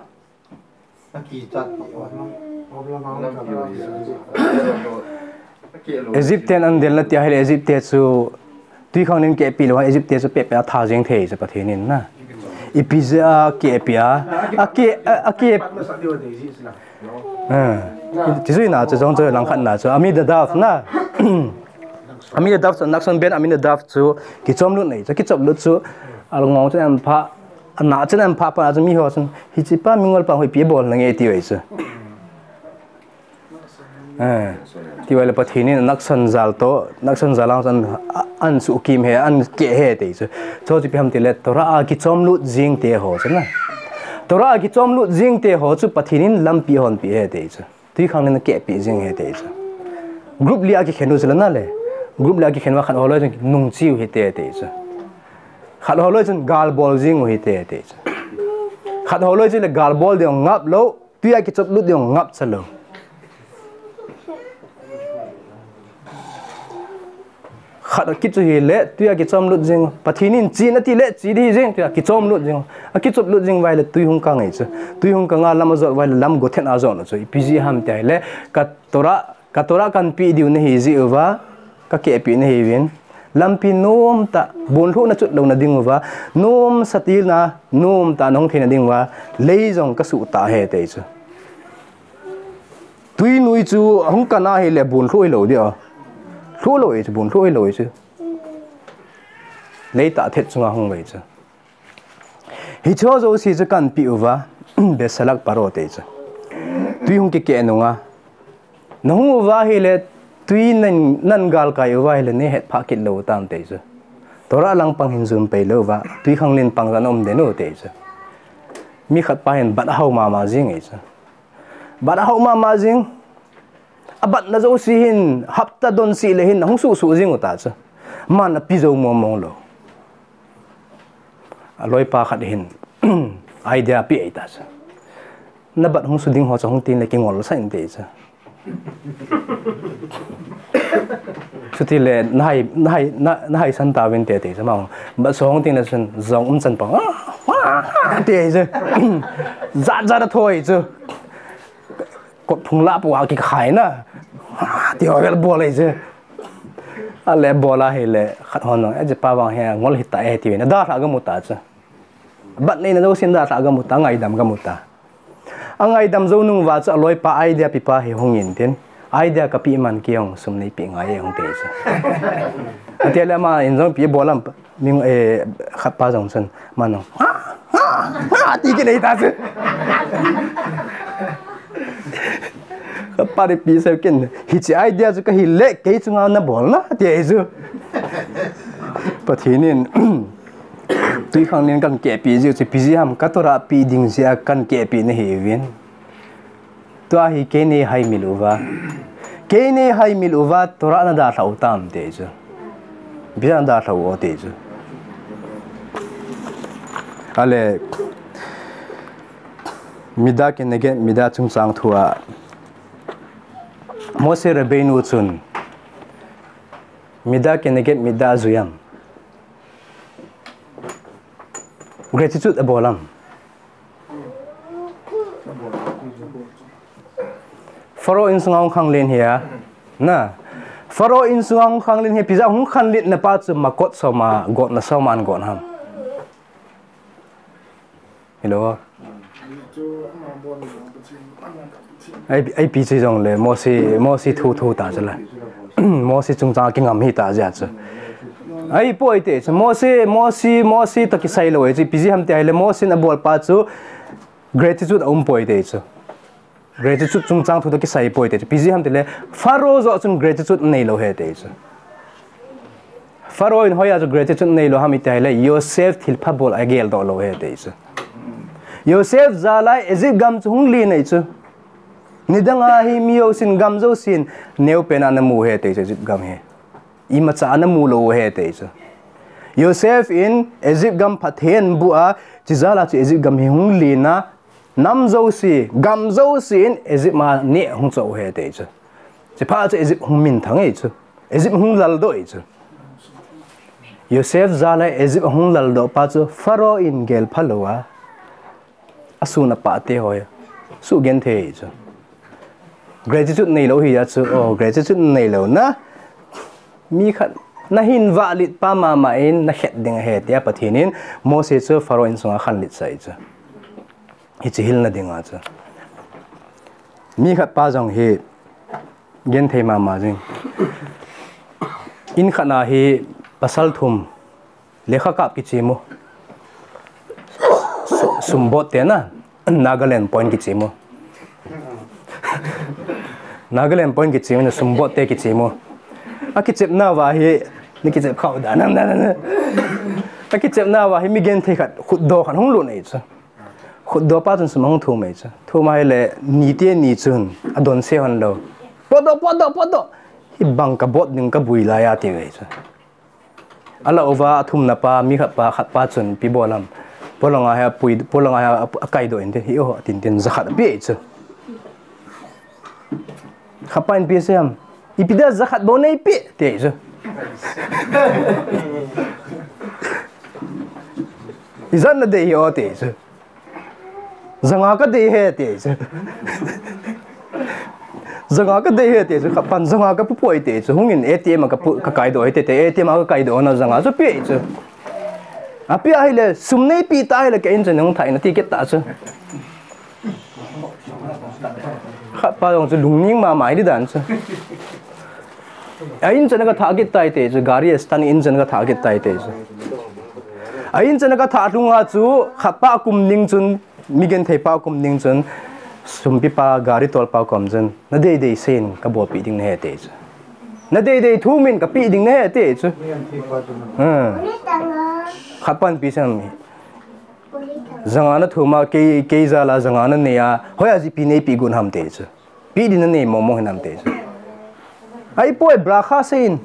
Egypt ten an del na ti ahile Egypt te chu twikhanglen kehpi lou a Egypt te chu pehpeh a tha jeng thei chu Pathen in na. Ipi jeh a kehpi a, a ke, a, a ke, a, ti chu ina chu jong chu langkhat na chu Aminadab na. Aminadab chu, Nachshon ben Aminadab chu kichom lut nei chu, kichop lut chu, alungong chu an pha, ana chu an pha pa chu miho chun, "Hiche pa mingol pa hoipi bol nange," ati uve chu. Eh, ti uva le Pathen in Nachshon jal toh, Nachshon jal ang chun an, an sukim e, an keh e ati chu. Chu chu ipi ham tile, Torah a kichom lut jing te ho chu na. Torah a kichom lut jing te ho chu Pathen in lampi hon pe e ati chu. Twikhanglen a keh pe jing e ati chu. Group li a kikhen u chu la na le. Group li a kikhen uva khat ho loi chun nungchi u hite ati chu. Khat ho loi chun gal bol jing u hite ati chu. Khat ho loi chu le gal bol ding ngap lou. Twi a kichop lut ding ngap cha lou. Khat kit chu hile, twi a kichom lut jing. Pathen in chin ati le, chi ding jing, twi a kichom lut jing. A kichop lut jing uva le, twi hung kang e chu. Twi hung kang a lam ajot uva le, lam gothen a jot u chu. Ipi jeh ham ti le, ka Torah, ka Torah kan pe diu nahi jeh uva, ka keh pe nahi uvin. Lampi nom tah, bun lhuh na chut lou na ding uva, nom sa til na, nom tah nahung thei na ding uva, lei jong ka suh ta e ati chu. Twi nui chu hung kan a hile bun lhuh hilou ding a. Lhuh lou e chu, bun lhuh hilou e chu. Lei tah thet chunga hung ve chu. Hiche ho jouse chu kan pe uva, Besalak Paro ati chu. Twi hung kikeh nung a. Nahung uva hile, twi nan, nan galkai uva hile, nei het phah kit lou tam ati chu. Torah lang pang hin jun pei lou uva, twikhanglen pang jong um den u ati chu. Mi khat pa hin bat ahao mama jing e chu. Bat ahao mama jing. Abat na jouse hin, hapta don seh le hin, ahung suh suh jing u ta chu. Aman api jou mong mong lou. Aloipa khat hin, idea pe e ta chu. Na bat hung su ding ho chu hung tin le kingol sa inte chu. Chuti le, nahai, nahai, na, nahai san ta vin te te chu, ma, bat su hung tin le sun, jong um chan pa, ah, ah, ah, te chu. Jat jat a thoi chu. Kot phung lah pu a kikhai na. Ah, ti ho vel bol e chu. Ale bol a hile, khat hon jong, e, hiche pa vang hi, ngol hita e, ti vin. Dalha ga mu ta chu. Bat nei na jousen dalha ga mu ta, ngaidam ga mu ta. Angaidam jou nung uva chu aloipa idea pe pa hi hung in tin. Idea ka pe man kei jong sum nei pe ngai e hung ti chu. Ati le ama in jong pe bol lam mi, eh, khat pa jong chun. Aman jong. Ha, ha, ha, ti kit nei ta chu. Khat pa ri pe se kin. Hiche idea chu ka hi le kei chunga na bol na ti chu. Pathen in. Twikhanglen kan keh pe jiu chu ipi jeh ham ka Torah pe ding jeh a kan keh pe nahi uvin. Tua hi kei nei hai mil uva. Kei nei hai mil uva Torah na dalha u tam ti chu. Ipi jeh a na dalha u ti chu. Ale. Mida keneged mida chungchang thu a. Moshe Rabbeinu chun. Mida keneged mida ajui am. Gratitude abol am. Pharaoh insunga hung khanglen hi a. Na. Pharaoh insunga hung khanglen hi, ipi jeh a hung khanglen na pa chu makot soma, gotna soma an got ham. Hello. Ai, ai pi chu jong le, Moshe, Moshe thu thu ta chu la. Moshe chungchang kingam hi ta jeh chu. Ai poi te chu, Moshe, Moshe, Moshe toh kisai lou e chu, ipi jeh ham ti ahile, Moshe in abol pa chu, gratitude aum poi te chu. Gratitude chungchang thu toh kisai poi te chu. Ipi jeh ham ti le, Pharaoh joh chun gratitude nei lou e te chu. Pharaoh in hoiya chu gratitude nei lou ham iti ahile, Yosef thilpha bol agel doh lou e te chu. Yosef jal a Egypt gam chu hung len e chu. Nidang a hi mi jousen gam jousen neopen a na mu e te chu Egypt gam hi. Imacha a na mu lou e te chu. Yosef in Egypt gam phatthei ahin bu a, chujal a chu Egypt gam hi hung len a, nam jouse, gam jouse in Egypt a neh hung choh u e te chu. Chuphat chu Egypt hung minthang e chu. Egypt hung lal doh e chu. Yosef jal a Egypt hung lal doh pa chu Pharaoh in gel pha lou a. Asun apa te ho hi. Sugenthei chu. Gratitude nei lou hi a chu, oh, gratitude nei lou na. Mi khat na hin vahlet pa mama in na khet ding ahi tia Pathen in Moshe chu Pharaoh insunga khanlet sah chu. Hiche hilna dinga chu. Mi khat pa jong hi genthei mama jing. In khat na hi pasal thum, lekha kap kichemu. Su-, sumbot te na, Nagaland point kichemu. Nagaland point kichemu, sumbot te kichemu. A kichep na va hi, ni kichep khau da, na, na, na, na. A kichep na va hi, mi genthei khat, khutdo khat hung lut nei chu. Khutdo pa chun sum ahung thum ei chu. Thum ahile, ni te ni chun, adon se hon lo. Potdoh, potdoh, potdoh. Hi bang ka bot ding ka bui lai a ti ve chu. Ala uva athum na pa, mi khat pa, khat pa chun pi bol am. Polanga hi apui, polanga hi a, akaidoh in te, hi o, tin tin za khat api ei chu. Khat pa in pi se am. Ipi dia za khat bou nei pi, ti ei chu. Ijat na dei hi o, ti ei chu. Za nga ka dei he, ti chu. Za nga ka dei he, ti chu. Khat pan za nga ka pu poi, ti chu. Hung in A T M a ka pu, ka kaidoh e, ti, ti, A T M a ka kaidoh na za nga chu pi chu. Api ahile, sum nei pi ta ahile, ka in chun hung thai na ti kit ta chu. Khat pa jong chu lungning mama hi di dan chu. A in chun ka thah kit tai, ti chu. Gari a stand in chun ka thah kit tai, ti chu. A in chun ka thah lhunga chu, khat pa kum ning chun, mi genthei pa kum ning chun, sumpi pa, gari tol pa kom chun, na dei dei seiyin ka bolpi ding na he, ti chu. Na dei dei thum in ka pi ding na he, ti chu. Hmm. Khat pan pi sang mi. Za nga na thum a, kei, kei jal a za nga na nei a, hoiya ji pi nei pi gun ham, ti chu. Pi din na nei mong mong hinam, ti chu. Ahipoi, bracha seiyin.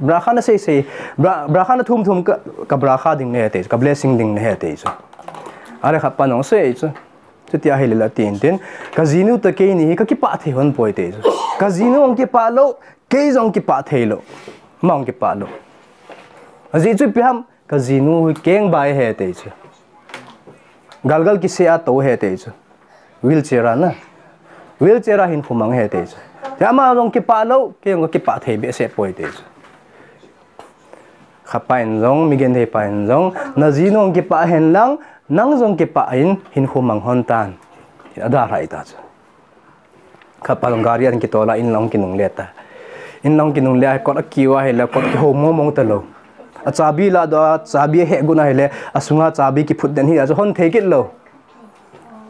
Bracha na sei sei. Bra-, bracha na thum thum ka, ka bracha ding na he, ti chu. Ka blessing ding na he, ti chu. Ale khat pa nong sei chu. Chuti ahile la tin tin. Ka jinu toh keini hi ka kipah thei hon poi, ti chu. Ka jinu jong kipah lou, kei jong kipah thei lou. Ama jong kipah lou. Ajeh chu ipi ham, ka jinu hi keng bai he, ti chu. Galgal kise a tou he, ti chu. Wheelchair a na. Wheelchair a hinkho mang he, ti chu. Ti ama jong kipah lou, kei jong ka kipah thei behseh poi, ti chu. Khat pa in jong, mi genthei pa in jong, na jinu jong kipah hen lang, nang jong kipah in, hinkho mang hon tan. Adalhai ta chu. Khat pa jong gari a kitol a, in lang kinungle ta. In lang kinungle a, kot akiu ahile, kot kihou mong mong ta lou. A chabi ladoh a, chabi ahe gun ahile, asunga chabi kiphut den hi, a chu hon thei kit lou.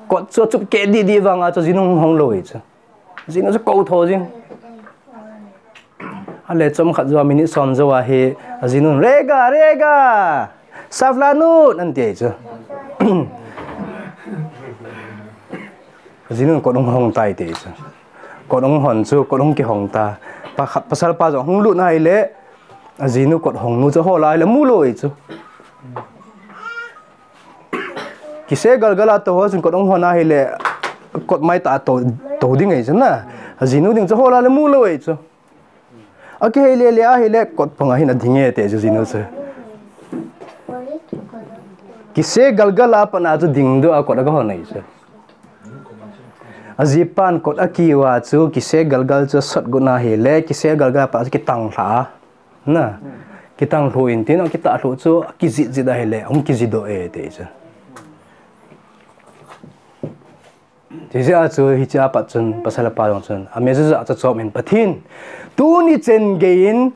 Kot chu achup keh di di vang a chu jinu hong lou e chu. Jinu chu kou tho jing. Ale chomkhat jou a minute som jou a hi, ajinu, "Rega, rega! Saflanut!" an ti e chu. Ajinu kot hong hon tai ti e chu. Kot hong hon chu, kot hong kihong ta. Pa khat, pasal pa jong hung lut na ahile, ajinu kot hong nu chu hol a ahile mu lou e chu. Kise galgal a tou ho chun kot hong hon ahile, kot mai ta tou, tou ding e chu na. Ajinu ding chu hol a le mu lou e chu. Akihei le le ahile, kot panga hin ading e ti chu jinu chu. Kise galgal a pat na chu ding doh a kot aga hon e chu. Ajipan kot akiu a chu, kise galgal chu asot got na ahile, kise galgal a pat chu kitang lha. Na, kitang lhu in tin, akitah lhu chu, akijih jih ahile, hung kijih doh e, ti chu. Ti jeh a chu, hiche a pat chun, pasal pa jong chun, a message a chu chom in Pathen. Tuni chen gei in,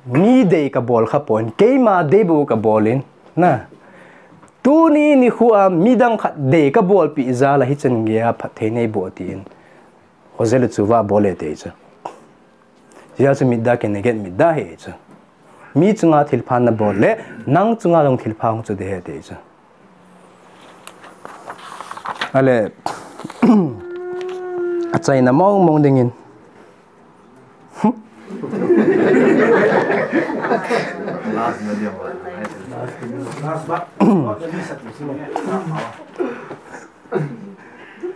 mi dei ka bol kha pon, keima dei bou ka bol in, na. Tuni nikho a, midang khat dei ka bolpi jal a hichen gei a phatthei nei bou tin. Hosea le chu va bol e ti chu. Hijeh chun middah keneged middah ahi chu. Mi chunga thilpha nabol le, nang chunga jong thilpha hung chu ding ahi ti chu. Ale, achaina mong mong dingin.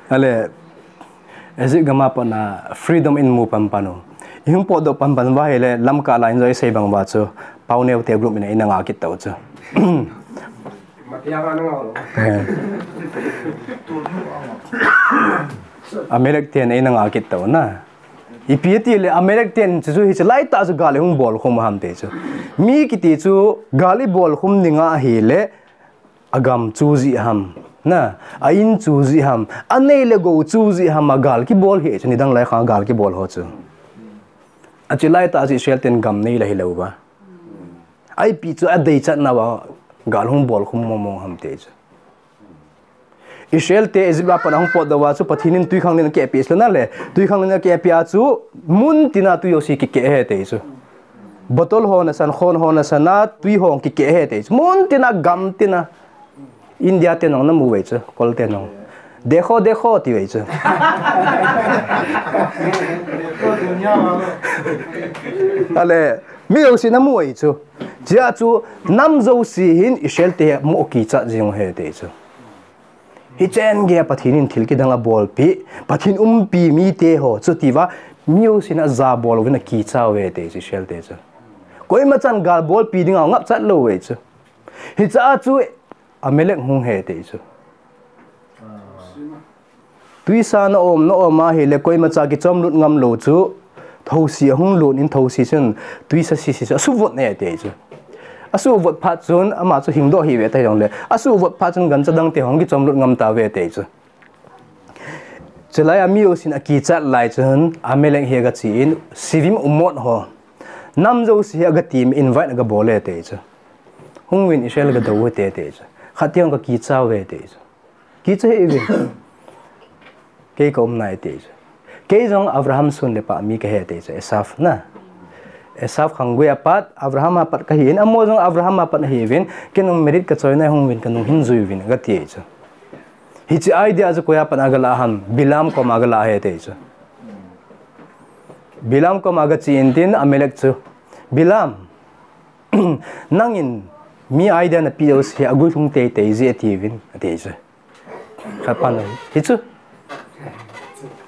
Ale, Egypt gam a pat na freedom in mu pan pan u. Ihung potdoh pan pan uva ahile, Lamka la in jong isei bang uva chu, Pau Neo te group in eina nga kit tau chu. Amalek ten eina nga kit tau na. Ipi ti le Amalek ten chu, chu hiche laitah chu gal ihung bol khum ham ti chu. Mi kiti chu gal ibol khum ding ahile, agam chu jeh ham, na, a in chu jeh ham, anei le gou chu jeh ham, a gal kibol hi chu, nidang lai khang gal kibol ho chu. Achi lai ta achi Israel ten gam nei la hilou va. Ipi chu adei chat na va gal hung bol khum mong mong ham te chu. Israel te Egypt a pat ahung potdoh uva chu Pathen in twikhanglen akehpeh sila na le. Twikhanglen akehpeh a chu mun tina twi jouse kikeh he te chu. Bottle ho nasan, khon ho nasan a twi ho kikeh he te chu. Mun tina gam tina. India te nong namu ve chu, kol te nong. Dekho, dekho ti ve chu. Ale, mi jouse namu ve chu. Chia chu nam jouse hin Israel te mu kichat jing he te chu. Hichen gei a Pathen in thil kidang abolpeh, Pathen umpi mite ho, chuti va, mi jouse in ajabol uvin akicha uve te chu, Israel te chu. Koima chan gal bolpeh dinga ngap chat lou uve chu. Hicha chu Amalek hung he te chu. Twisa na um, na um ahile, koima cha kichomlut ngam lou chu. Thousi ahung lut in thousi chun twisa sisi chu asuvot ne te chu. Asuvot phat chun ama chu hingdoh hi ve ta jongle. Asuvot phat chun gancha dang te hung kichomlut ngam ta ve te chu. Chulai a mi jouse in akichat lai chun Amalek hi agachi in Sivim umot ho. Nam jouse hi agatim invite agabol e te chu. Hung uvin Israel gadou u te te chu. Khat te hung kakicha uve te chu. Kicha hih uvin. Kei ka um nai te chu. Kei jong Abraham sun le pah mi kahi te chu. Esav na. Esav khanggui a pat, Abraham a pat kahi in, amaho jong Abraham a pat ahi uvin, kei nung merit kachoi nai hung uvin, kanung hin jui uvin, kati chu. Hiche idea chu koi a pat agalah ham, Bilam koma galah he te chu. Bilam koma gachi in tin, Amalek chu. Bilam, nangin mi idea napeh jouse hi agui lhung teitei ji ati uvin, ati chu. Khat pan hi chu.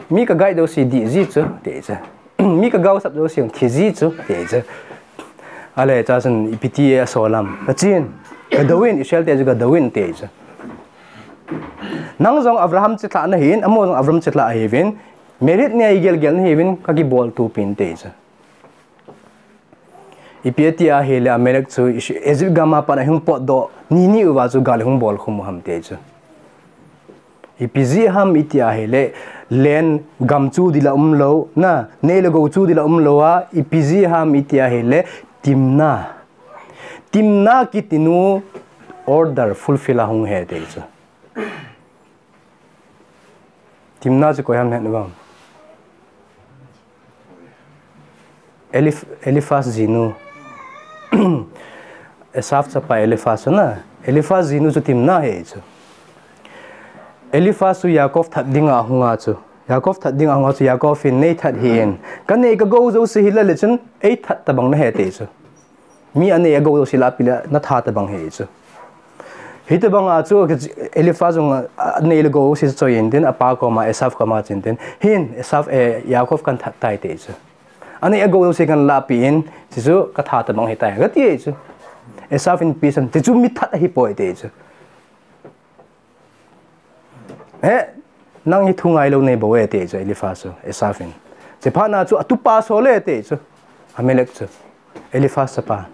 Mi ka guide jouse dih ji chu, ti chu. Mi ka gaosap jouse thi ji chu, ti chu. Ale, cha chun ipi ti asol ham. Kachin, kadou in, Israel te chu kadou in, ti chu. Nang jong Abraham chithlah nahi in, amaho jong Abraham chithlah ahi uvin, merit nei gel gel nahi uvin, kakibol tupin, ti chu. Ipi ati ahile Amalek chu Egypt gam a pat ahung potdoh ni ni uva chu gal hung bol khum u ham te chu. Ipi jeh ham iti ahile, len gam chu dila umlou, na, nei le gou chu dila umlou a, ipi jeh ham iti ahile, Timna. Timna kiti nu order fulfill a hung he te chu. Timna chu koi ham het uvem? Elif-, Eliphaz jinu. Esav chapa Eliphaz chu na. Eliphaz jinu chu Timna hi chu. Eliphaz chu Yaakov that dinga ahunga chu. Yaakov that dinga ahunga chu Yaakov in nei that hih in. Kanei kagou jouse hi la le chun eithat tabang nahi te chu. Mi anei agou jouse lahpeh le natha tabang hi chu. Hitobang a chu Eliphaz jong anei le gou jouse choi in tin apa koma Esav koma chin tin. Hin Esav, eh, Yaakov kan that tai te chu. Anei agou jouse kan lahpeh in, chuchu katha tabang hitai, kati chu. Esav in pisan, chuchu mi that ahipoi te chu. He, nang hi thu ngailou nei bou e te chu, Eliphaz chu, Esav in. Chephat na chu atupa sol e te chu. Amalek chu. Eliphaz chapa.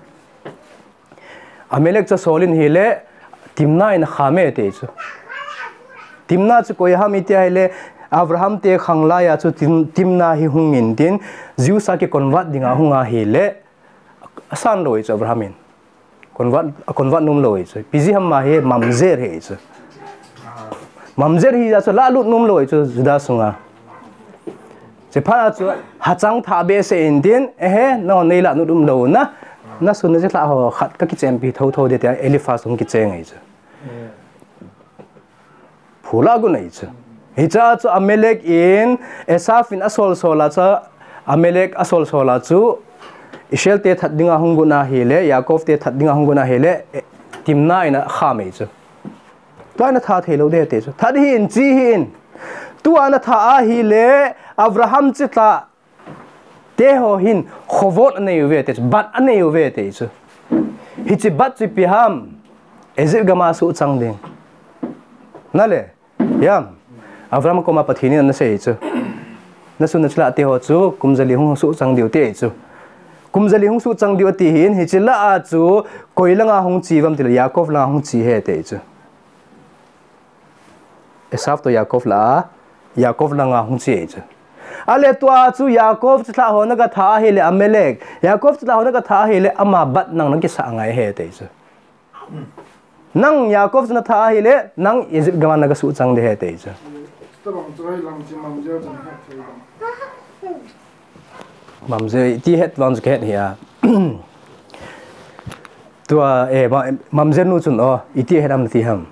Amalek chu asol in ahile, Timna in akham e te chu. Timna chu koi ham iti ahile, Abraham te khang lai a chu Tim-, Timna hi hung in tin, Jews a kiconvert dinga hung ahile, asan lou e chu Abraham in. Convert, aconvert nom lou e chu. Ipi jeh ham ahi, mamzer hi chu. Mamzer hi a chu lahlut nom lou e chu Juda sunga. Chephat a chu hachang thah behseh in tin, ehe, nangho nei lahlut um lou na. Nasun nachilhah ho khat kakichenpi thotho ding tia Eliphaz hung kicheng e chu. Phulah gun ahi chu. Hicha chu Amalek in Esav in asol sol a chu, Amalek asol sol a chu Israel te that dinga hung gon ahile, Yaakov te that dinga hung gon ahile, eh, Timna in akham e chu. Tua in atha thei lou ding te chu. That hih in, che hih in. Tua in atha ahile, Abraham chithlah te ho hin khovot anei uve te chu, bat anei uve te chu. Hiche bat chu ipi ham, Egypt gam a suhchang ding. Nale, hiam, Abraham koma Pathen in anasei chu. Nasun nachilhah te ho chu, kum jali hung suhchang diu te chu. Kum jali hung suhchang diu ati hin, hiche lah a chu, koi langa hung che uvam tile, Yaakov langa hung che ahi te chu. Esav toh Yaakov lah a, Yaakov langa hung che ahi chu. Ale tua chu Yaakov chilhah ho na gatha ahile Amalek. Yaakov chilhah ho na gatha ahile ama bat nang nakisah ngai ahi ati chu. Nang Yaakov chu natha ahile, nang Egypt gam a nagasuh chang ding ahi ati chu. Tabang chu hoi lang chi mamjel chu nahet thei dam. Mamjel iti het vang chu kahet hih a. Tua, eh, ma-, mamjel nu chun, o, iti het am nati ham.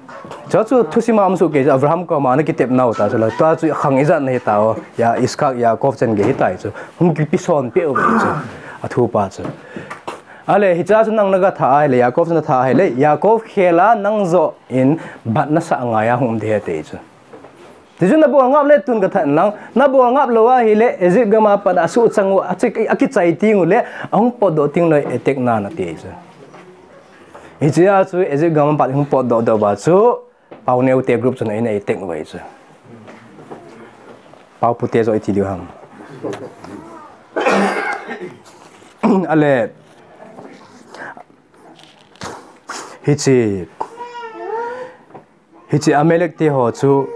Chu chu thusim a um soh kei chu Abraham koma nakitep nau ta chu la. Tua chu khang ijat nahi ta o. Ya Iskak, Yaakov chan gei hitai chu. Hung kipi son peh u ve chu. Athu pa chu. Ale, hichea chu nang nagatha ahile, Yaakov chu natha ahile, Yaakov khel a nang joh in bat nasah ngai a hung um ding ahi ati chu. Tichu nabol ngap le tun katha in lang, nabol ngap lou ahile, Egypt gam a pat a asuh chang u, achi-, akichai teng u le, ahung potdoh teng le, attack na nati chu. Hichea chu Egypt gam a pat hung potdoh doh uva chu, Pau Neo te group chun eina attack uve chu. Pau Pu te joh iti diu ham. Ale, hiche, hiche Amalek te ho chu,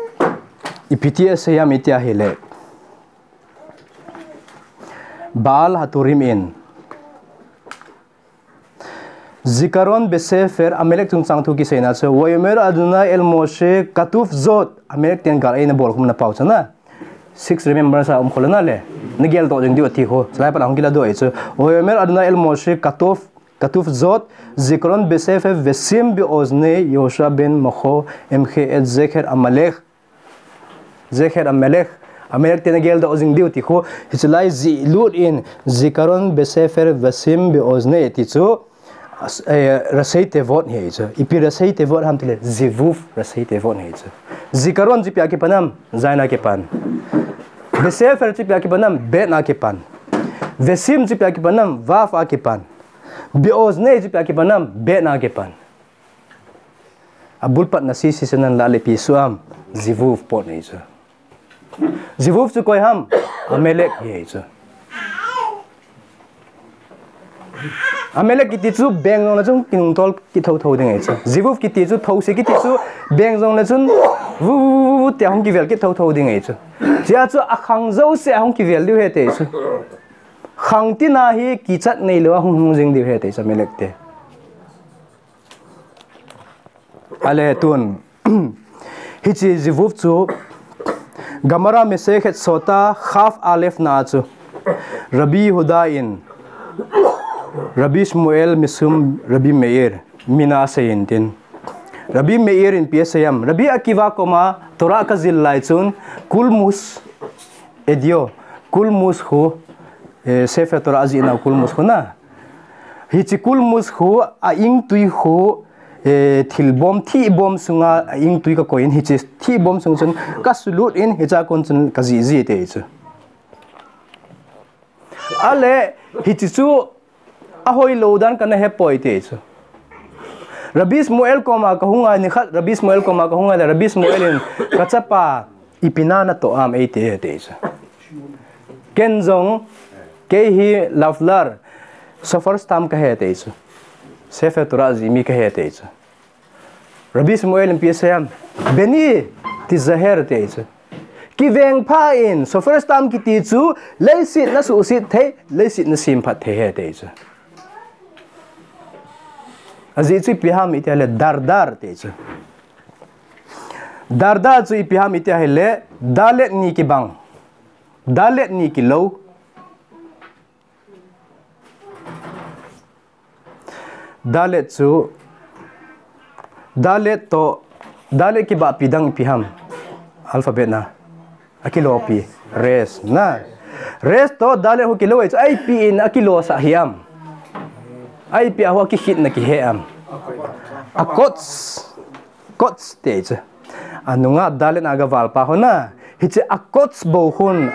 ipi ti asei ham iti ahile. Baal Haturim in. Zikaron Besefer, Amalek chungchang thu kiseina chu, Vayomer Adonai el Moshe katuv zot, Amalek ten gal eina bol khum na pau chu na. Six remembrance a um khol na le. Nagel doh jing diu ati ho. Chulai pat a hung kila doh e chu. Vayomer Adonai el Moshe katuv, katuv zot, Zikaron Besefer vesim beoznei Yehoshua ben Mocho emche et zecher Amalek. Zecher Amalek, Amalek te nagel doh jing diu ti khu, hiche lai jih lut in, Zikaron Besefer vesim beoznei ti chu, as-, eh, Rasei Tevot ahi chu. Ipi Rasei Tevot ham tile, Zivuv Rasei Tevot ahi chu. Zikaron chu ipi a kipan ham, Zayin a kipan. Besefer chu ipi a kipan ham, Bet a kipan. Vesim chu ipi a kipan ham, Vav a kipan. Beoznei chu ipi a kipan ham, Bet a kipan. Abul pat na sisi senan la le ipi suam, Zivuv pot ahi chu. Zivuv chu koi ham, Amalek ahi chu. Amalek kiti chu beng jong le chun kinung tol kit thotho ding ahi chu. Zivuv kiti chu those kiti chu beng jong le chun vu, vu, vu, vu, vu tia hung kivel kit thotho ding ahi chu. Chea chu akhang jouse ahung kivel diu ahi ati chu. Khang tina hi kichat neilou a hung hung jing diu ahi ati chu Amalek te. Ale tun. Hiche Zivuv chu Gemara Masechet Sota Chaf Alef na chu Rabbi Yehuda in Rabbi Shmuel mishum Rabbi Meir mina asei in tin. Rabbi Meir in ipi asei ham. Rabbi Akiva koma Torah kajil lai chun Kulmus Edio, Kulmus khu, eh, Sefer Torah ajih nau Kulmus khu na. Hiche Kulmus khu a ingtui khu, eh, thilbom, thihbom sunga a ingtui kakoi in hiche thihbom sung chun kasulut in hichea kon chun kajih jih ati chu. Ale, hiche chu ahoilou dan kana hepoi ati chu. Rabbi Shmuel koma kahung a nikhat, Rabbi Shmuel koma kahung a le, Rabbi Shmuel in kachapa ipi na natoh am eiti ati chu. Ken jong, kei hi Laflar, Sofer Stam kahi ati chu. Sefer Torah jih mi kahi ati chu. Rabbi Shmuel in ipi asei ham, Beni tizaher ati chu. Kiveng pha in, Sofer Stam kiti chu, leiset nasuhset thei, leiset nasemphat thei ahi ati chu. Ajeh chu ipi ham iti ahile, Dardar ati chu. Dardar chu ipi ham iti ahile, Dalet ni kibang. Dalet ni kilou. Dalet chu, Dalet toh, Dalet kibahpi dang ipi ham. Alphabet na. Akilopi. Resh na. Resh toh Dalet ho kilou ahi chu, ipi in akilosah hiam. Ipi a ho akikhitna kihe am. Akots. Kots ati chu. Anunga Dalet a gaval pa ho na. Hiche a kots bou khun,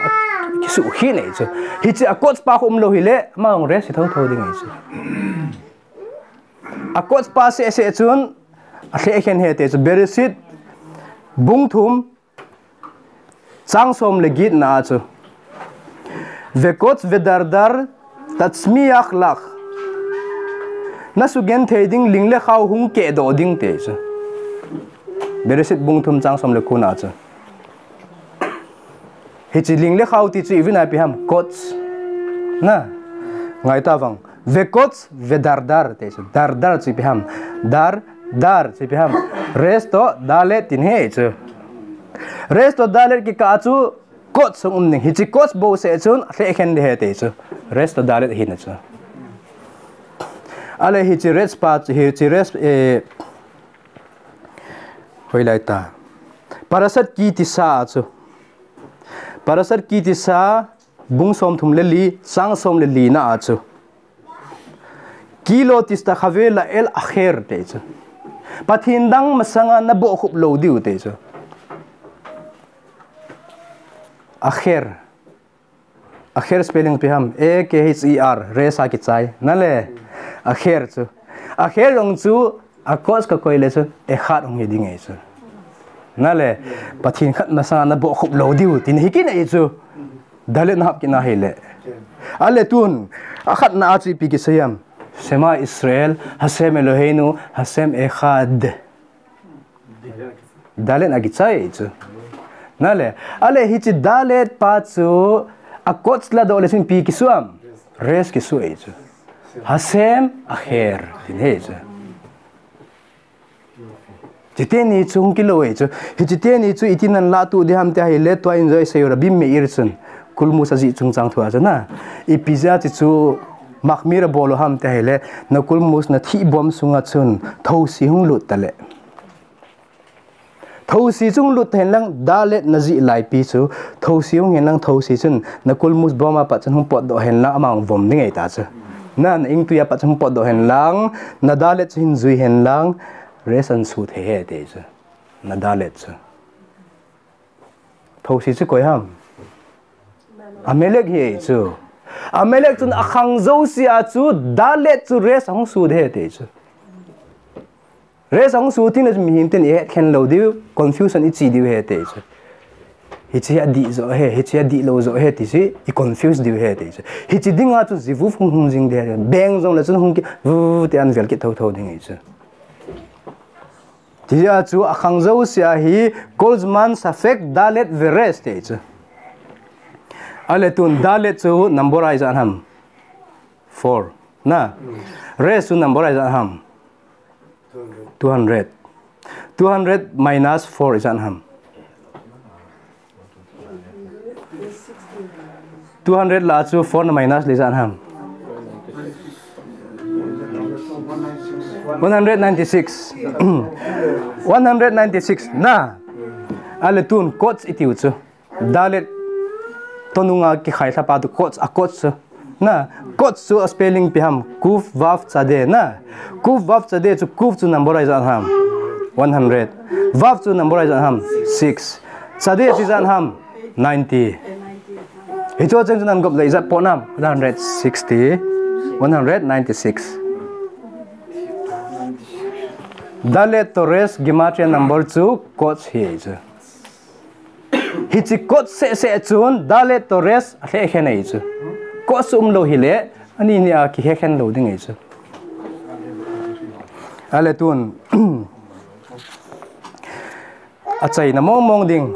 kisuh hi nei chu. Hiche a kots pa khu umlou hile, ama jong resh hi thotho ding ahi chu. A kots pa seh seh chun, alheh khen ahi ati chu. Bereshit, bung thum, chang som le get na a chu. Vekots vedardar, Tatsmiach lach. Nasugenthei ding ling le khao hung kehdoh ding ati chu. Bereshit bung thum chang som le ko na chu. Hiche ling le khao ti chu ipi ham? Kots. Na. Ngai ta vang. Ve kots, ve dar dar te chu. Dar dar chu ipi ham? Dar, dar chu ipi ham? Resh to dalet tin ahi chu. Resh to dalet kikah chu kots hung um ding. Hiche kots bou seh chun, ahle khen ding ahi te chu. Resh to dalet hina chu. Ale hiche resh pa chu, hiche resh, eh, hoilai ta. Parashat Ki Tisa chu. Parashat Ki Tisa, bung som thum le li, chang som le li na a chu. Ki lo tishtakhave la'el acher te chu. Pathen dang masanga nabohkhup lou diu te chu. Acher. Acher spelling ipi ham? A K H E R, resh a kichai. Nale, acher chu. Acher jong chu, a kots kakoi le chu, echad hung hi ding ahi chu. Nale, Pathen khat masanga nabohkhup lou diu, tin hi kit ahi chu. Dalet nahap kit na ahile. Ale tun, akhatna a chu ipi kisei ham? Shema Israel, Hashem Eloheinu, Hashem Echad. Dalet a kichai chu. Nale. Ale hiche dalet pa chu a kots ladoh le chun ipi kisoh ham? Resh kisoh ahi chu. Hashem acher. Tin ahi chu. Hiche teni chu hung kilou ahi chu. Hiche teni chu iti nan lah tuh ding ham ti ahile tua in jong isei u Rabbi Meir chun. Kulmus ajih chungchang thu a chu na. Ipi jeh a hiche chu Machmir abol u ham ti ahile. Na kulmus na thihbom sunga chun. Thousi hung lut tale. Thousi chu hung lut hen lang, dalet najih laipi chu, thousi hung hen lang, thousi chun, na kulmus bom a pat chun hung potdoh hen lang, ama hung vom ding ahi ta chu. Na, na ingtui a pat chun hung potdoh hen lang, na dalet chu hin jui hen lang, resh a sut thei ahi te chu. Na dalet chu. Thousi chu koi ham? Amalek hi ahi chu. Amalek chun akhang jouse a chu, dalet chu resh a hung sut ahi te chu. Resh a hung sut tin le chu mihem ten ihet khen lou diu, confusion ichi diu ahi te chu. Hiche hi adih joh ahi, hiche hi adih lou joh ahi ti chu, i confuse diu ahi te chu. Hiche dinga chu zivuv hung hung jing ding ahi. Beng jong le chun hung ki, vu, ti an vel kit thotho ding ahi chu. Ti a chu akhang jouse a hi, kol zman safek dalet ve resh te chu. Ale tun dalet chu number a ijat ham? Four. Na. Resh chu number a ijat ham? Two hundred. Two hundred minus four ijat ham? Two hundred lah a chu four na minus le ijat ham? One hundred ninety-six. One hundred ninety-six. Na. Ale tun kots itiu chu. Dalet tonunga kikhai lhapa tu kots, a kots chu. Na, kots chu a spelling ipi ham? Kuf vav tzade na. Kuf vav tzade chu kuf chu number a ijat ham? One hundred. Vav chu number a ijat ham? Six. Tzade chu ijat ham? Ninety. Hichu cheng chu nan gop le ijat po nam? One hundred sixty. One hundred ninety-six. Dalet to resh gematria number chu kots hi chu. Hiche kots seh seh chun dalet to resh a lheh khen ahi chu. Kots chu um lou hile, ani ni a kihe khen lou ding ahi chu. Ale tun. Achaina mong mong ding.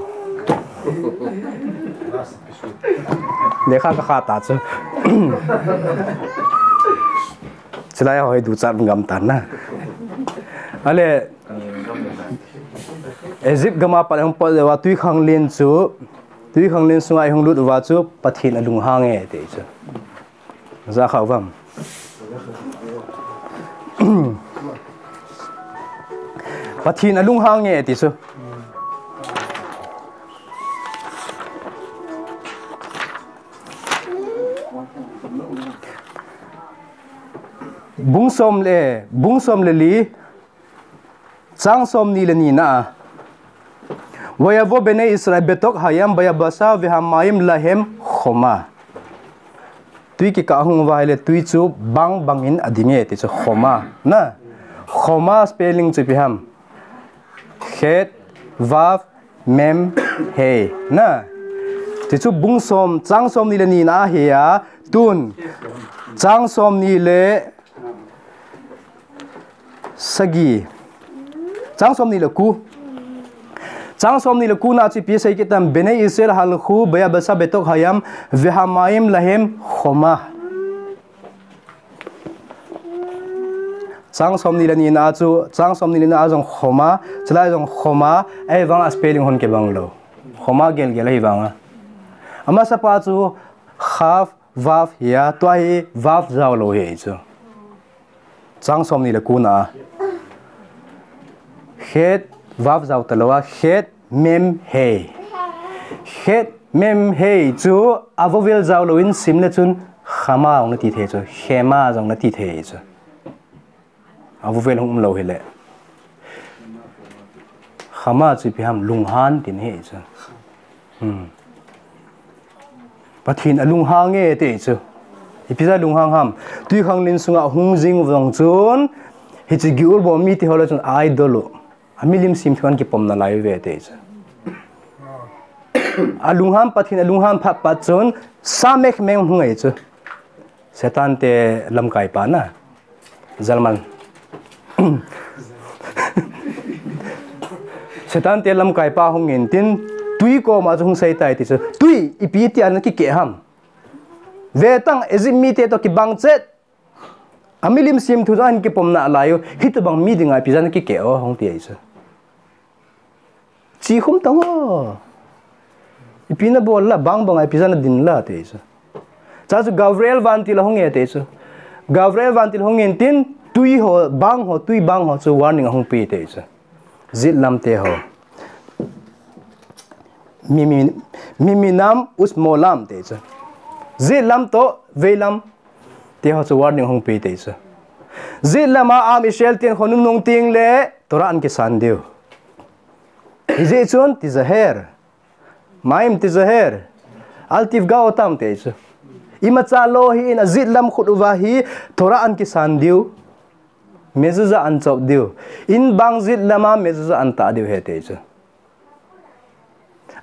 Lekha kakha ta chu. Chulai a hoi duchat gam tan na. Ale Egypt gam a pat hung pot le uva twikhanglen chu, twikhanglen sunga ihung lut uva chu Pathen alunghang e ti chu. Jakha uvam. Pathen alunghang e ti chu. Bung som le, bung som le li, chang som ni le ni na a. Vayavo bnei Israel betok hayam vayabasa vehamayim lahem choma. Tui kikah hung uva ahile tui chu bang bangin ading e ti chu choma. Na. Choma spelling chu ipi ham? Chet, vav, mem, he. Na. Ti chu bung som, chang som ni le ni na ahi a. Tun. Chang som ni le sagi. Chang som ni le ku. Chang somni le kona chu ipi asei kit tam, Bnei Israel halkhu, Beyabasa Betok Hayam, Vehamaim Lahem Choma. Chang somni le nina chu, chang somni le nina jong Choma, chulai jong Choma, ahivang a spelling hung kibang lou. Choma gelgel ahivang a. Amasapa chu Chaf, Vav hi a, tua hi Vav jao lou hi chu. Chang somni le kona. Chet, Vav jao talou a, Chet, Mem, He. Chet, Mem, He chu a vowel jao louvin sim le chun Chama jong nati thei chu, Chema jong nati thei chu. A vowel hung um lou hile. Chama chu ipi ham, lunghan tin hi chu. Hmm. Pathen alunghang e ti chu. Ipi jeh a lunghang ham. Twikhanglen sunga hung jing vang chun, hiche Giur bom mite ho le chun idol u. Amilim semthu a kipom nalai uve ti chu. Alunghang, Pathen alunghang phat phat chun, Samekh Mem hung e chu. Satan te lamkai pa na. Zalman. Satan te lamkai pa hung in tin, tui koma chu hung sei tai ti chu. Tui, ipi tia nakikeh ham. Ve tang, Egypt mite toh kibang chet. Amilim semthu a hin kipom nalai u. Hitobang mi dinga ipi jeh a nakikeh o, hung ti ahi chu. Chi khum tang o. Ipi nabol la, bang banga ipi jeh a nadin la, ti chu. Chua chu Gabriel vantil ahung e ti chu. Gabriel vantil hung in tin, tui ho, bang ho, tui bang ho chu warning ahung pe ti chu. Jetlam te ho. Mimi, miminam ushmolam ti chu. Jetlam toh veilam te ho chu warning hung pe ti chu. Jetlam a Am Israel ten ho nunung teng le Torah an kisan diu. Hijeh chun tizaher. Maim tizaher. Al tifga otam ti chu. Imacha lou hih in ajetlam khut uva hi Torah an kisan diu. Mezuzah an chop diu. In bang jetlam a mezuzah an tah diu ahi ti chu.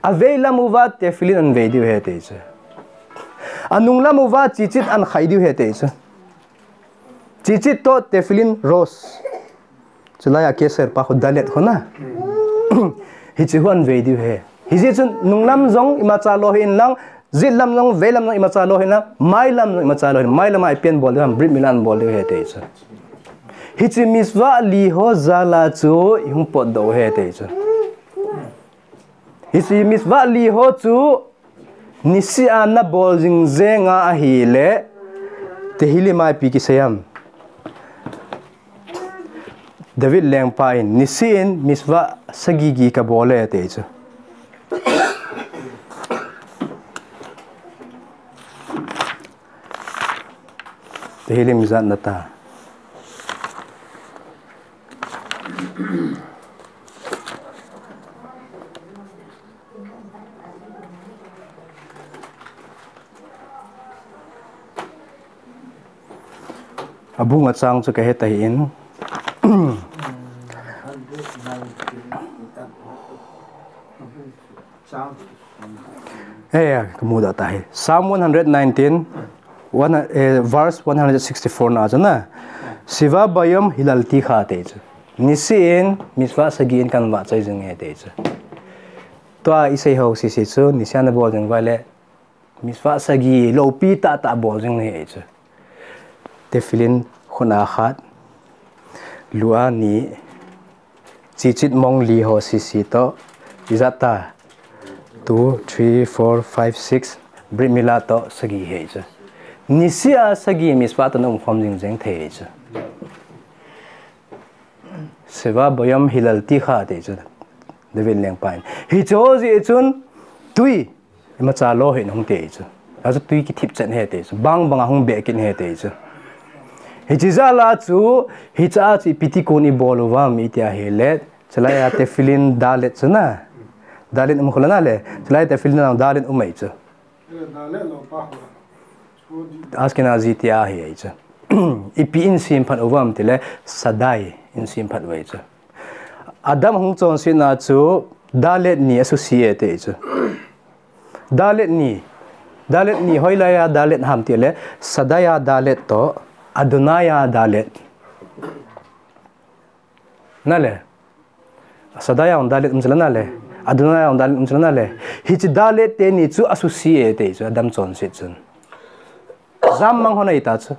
Aveilam uva tefillin an vei diu ahi ti chu. Anunglam uva tzitzit an khai diu ahi ti chu. Tzitzit toh tefillin rosh. Chulai a keser pa khu dalet khu na. Hiche khu an vei diu ahi. Hijeh chun nunglam jong imacha lou hih in lang, jetlam jong, veilam jong imacha lou hih in lang, mailam jong imacha lou hih in, mailam a ipi an bol diu ham, brit mila an bol diu ahi ti chu. Hiche mitzvah li ho jal a chu ihung potdoh u ahi ti chu. Hiche mitzvah li ho chu niseh a nabol jing jeng a ahile, Tehillim a ipi kisei ham. David lengpa in, niseh in mitzvah sagi gi kabol e ti chu. Tehillim ijat nata. Abung achang chu kahe tahih in. Eh, kamudoh tahi. Psalm one hundred nineteen, one, eh, verse one hundred sixty-four na chu na. Shiva bayom hilalticha ti chu. Niseh in mitzvah sagi in kanvahchoi jing e ti chu. Tua isei ho sese chu, niseh a nabol jing uva le, mitzvah sagi loupi tahtah bol jing ahi chu. Tefillin khut a khat, lu a ni, tzitzit mong li ho sese toh, ijat ta, two, three, four, five, six, brit mila toh sagi ahi chu. Niseh a sagi mitzvah toh naumkhom jing jeng thei ahi chu. Shiva bayom hilalticha ti chu. David lengpa in. Hiche ho jeh chun tui imacha lou hih in hung ti chu. Achu tui kithip chet ahi ti chu. Bang banga hung beh kit ahi ti chu. Hiche jal a chu, hiche a chu ipi ti kon ibol uvam iti ahile, chulai a tefillin dalet chu na. Dalet um khu la na le. Chulai tefillin a dalet um ahi chu. Ashkenazi te ahi ahi chu. Ipi in semphat uvam tile, Shaddai in semphat u ahi chu. Adam hung chonsetna chu dalet ni asuse e ti chu. Dalet ni, dalet ni hoilai a dalet ham tile, Shaddai a dalet toh, Adonai a dalet. Na le. Shaddai a dalet um chu la na le. Adonai jong Dalet um chu na le. Hiche Dalet teni chu asuse e ti chu, adam chonset chun. Jammang hon ahi ta chu.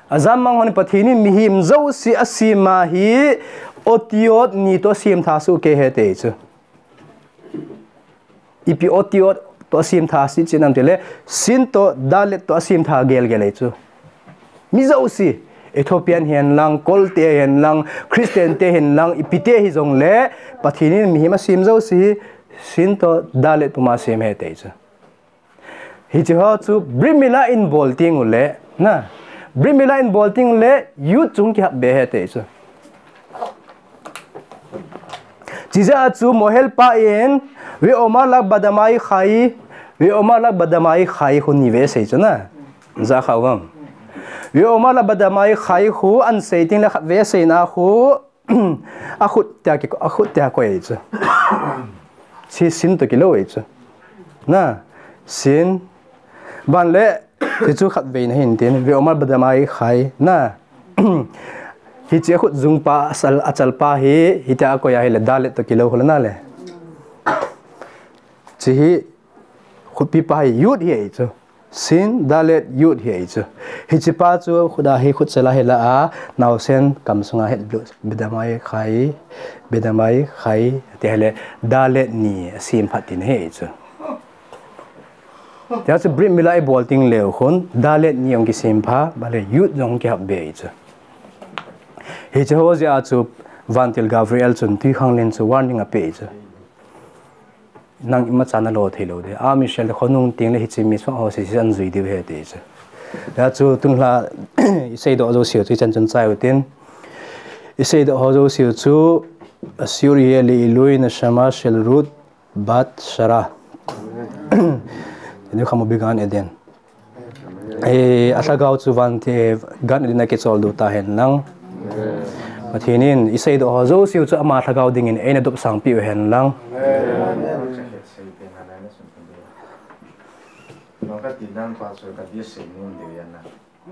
Ajammang hon Pathen in mihem jouse asem a hi, otiot ni toh asem tha soh kei e ti chu. Ipi otiot toh asem tha soh chin am tile, Sin toh Dalet toh asem tha gelgel ahi chu. Mi jouse, Ethiopian hihen lang, Kolte hihen lang, Christian te hihen lang, ipi te hijongle, Pathen in mihem asem jouse hi, Sin toh Dalet puma asem e ti chu. Hiche ho chu Brit Mila in bol teng ule, na. Brit Mila in bol teng ule, yud chu hung kihap be e ti chu. Chijeh a chu Mohel pa in, Ve'omar la'adamai chai, Ve'omar la'adamai chai khu ni vei asei chu na. Jah kha uvem. Ve'omar la'adamai chai khu ahin sei teng le khat vei asei na khu, akhut tia ki, akhut tia koi chu. Hiche Sin toh kilou ahi chu. Na, Sin. Ban le, hichu khat vei na hin tin, Ve'omar la'adamai chai, na. Hiche akhut jung pa, achal, achal pa hi, hitia akoi a hile, Dalet toh kilou khu le na le. Hiche hi, khutpi pa hi yud hi ahi chu. Sin, Dalet, yud hi ahi chu. Hiche pa chu khut a hi khut chal a hi la a, naosen kam sunga het blu, Ve'adamai chai, Ve'adamai chai, ti hile, Dalet ni asem phat tina hi ahi chu. Tia chu Brit Mila i bol teng leu khun, Dalet ni jong kisem pha, ba le yud jong kihap be ahi chu. Hiche ho jeh a chu, Vantil Gabriel chun Tuikhanglen chu warning ape ahi chu. Nang imacha nalo thei lou de. A Michelle de khonung teng le hiche mi sung ho sese ahin jui diu ahi ti chu. Tia chu tun la i seidoh jouse u chu ichan chun chai utin. I seidoh ho jouse u chu Ashiur Yeh Le'ilui Neshama Shel Ruth Bat Shara. Tenu Khamu Bigan Eden. Eh, alhagao chu van te Gan Eden a kichol diu tahen lang. Pathen in i seidoh ho jouse u chu ama lhagao dingin eina dopsang piu hen lang.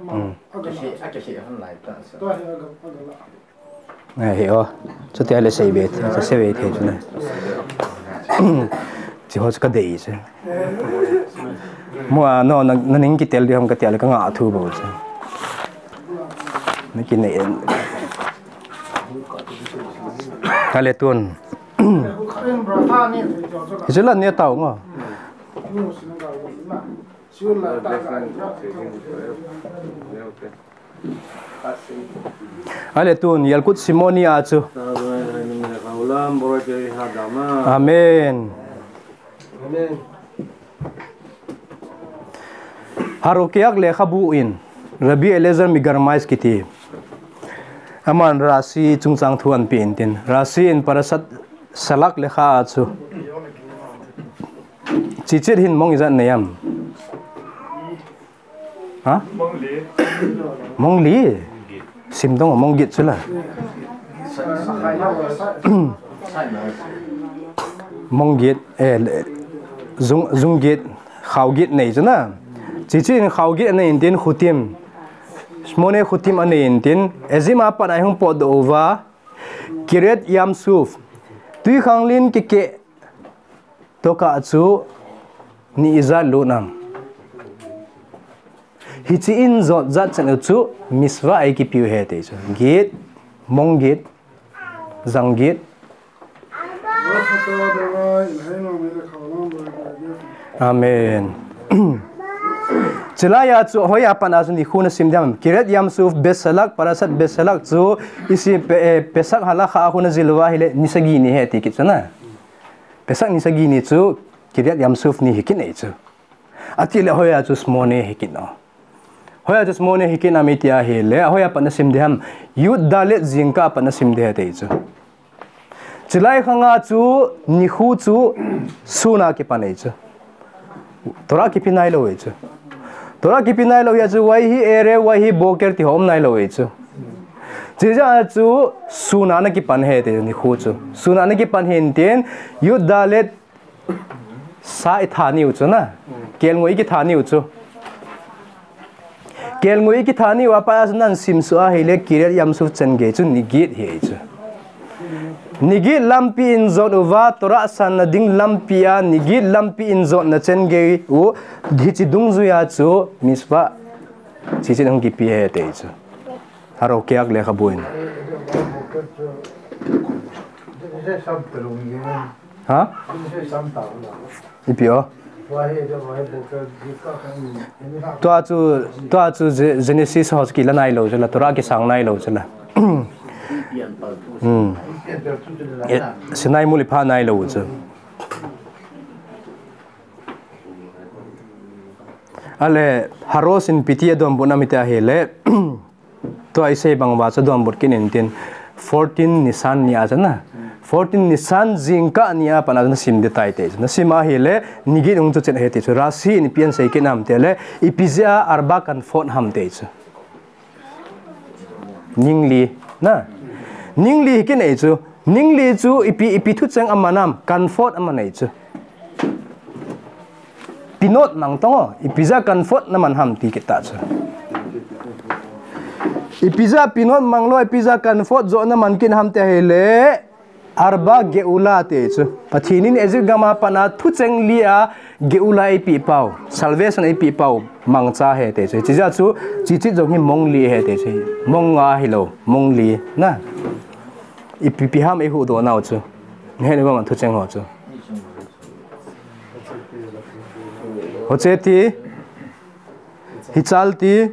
Hmm. Eh, hi o. Chuti a le sei be, ka sei be thei chu na. Hiche ho chu ka dei chu. Mo a no, na, na ning kitel di ham ka tia le ka ngah thu bou chu. Na kinei en. Ka le tun. Hiche la ne tau ngo. Ale tun, Yalkut Simoni a chu. Amen. Harokeach lekhabu in, Rabbi Eliezer Migarmais kiti. Aman Rashi chungchang thu ahin pe in tin. Rashi in Parashat Shelach lekha a chu. Chichit hin mong ijat nei am. Ha? Mong li. Sim dong mong git chu la. Mong git, eh, zung, zung git, khao git nei chu na. Chichit in khao git nei in tin Chutim. Shmone Chutim anei in tin. Egypt a pat a hung potdoh uva. Kiryat Yam Suf. Tuikhanglen kikeh. Toh kah chu ni ijat lut nam. Hiche in jot jat chan u chu mitzvah eikipiu ahi ti chu. Git, mong git, jang git. Amen. Chulai a chu hoiya pat a chu nikho nasim dem. Kiryat Yam Suf, Beit Shelach, Parashat Beit Shelach chu isi pe, eh, Pesach halacha a khu najil uva ahile ni sagi ni ahi ti kit chu na. Pesach ni sagi ni chu Kiryat Yam Suf ni hi kit nei chu. Atile hoiya chu Shmone hi kit o. Hoiya chu Shmone hi kit nam iti ahile, hoiya pat nasim ding ham, Yud Dalet jingkah a pat nasim ding ahi ti chu. Chulai khang a chu nikho chu sun a kipan ahi chu. Torah kipe nailou ahi chu. Torah kipe nailou ahi chu, Vayehi Erev, Vayehi Boker ti ho um nailou ahi chu. Chijeh a chu sun a ana kipan ahi ti nikho chu. Sun a ana kipan ahin tin, Yud Dalet sa itha niu chu na. Kelngoi ikitha niu chu. Kelngoi ikitha niu a pat a chu nahin sim suh ahile Kiryat Yam Suf chan gei chu ni git ahi chu. Nigit lampi in jot uva, Torah sanna ding lampi a, nigit lampi in jotna chen gei u, hiche dungjuia chu, mitzvah, chichit hung kipe ahi ti chu. Haro kiak lekhabu in. Ha? Ipi o? Tua chu, tua chu Ge-, Genesis ho chu kila nailou chu la, Torah kisang nailou chu la. Hmm. Eh, Sinai mol ipha nailou chu. Ale, Harosh in ipi ti adonbut nam iti ahile, tua isei bang uva chu donbut kit in tin, fourteen Nisan nia chu na. Fourteen Nisan jingkah nia pat na sim ding tai ti chu. Na sim ahile, nigit hung chu chet ahi ti chu. Rashi in ipi asei kit nam ti le, ipi jeh a arba kanfot ham ti chu. Ningli, na. Ningli hi kinei chu. Ningli chu ipi, ipi thucheng aman ham, kanfot aman ahi chu. Pinot mang tong o, ipi jeh a kanfot na man ham ti kit ta chu. Ipi jeh a pinot mang lou, ipi jeh a kanfot jo na man kit ham ti ahile, arba geula ti chu. Pathen in Egypt gam a pat na thucheng li a geula eipeh pau, salvation eipeh pau, mangcha ahi ti chu. Hiche jeh a chu, chichit jong hi mong li ahi ti chu. Mong nga hilou, mong li, na. Ipi, ipi ham eihuhdoh nau chu. Nahet uvem thucheng ho chu. Hocheti, hichalti,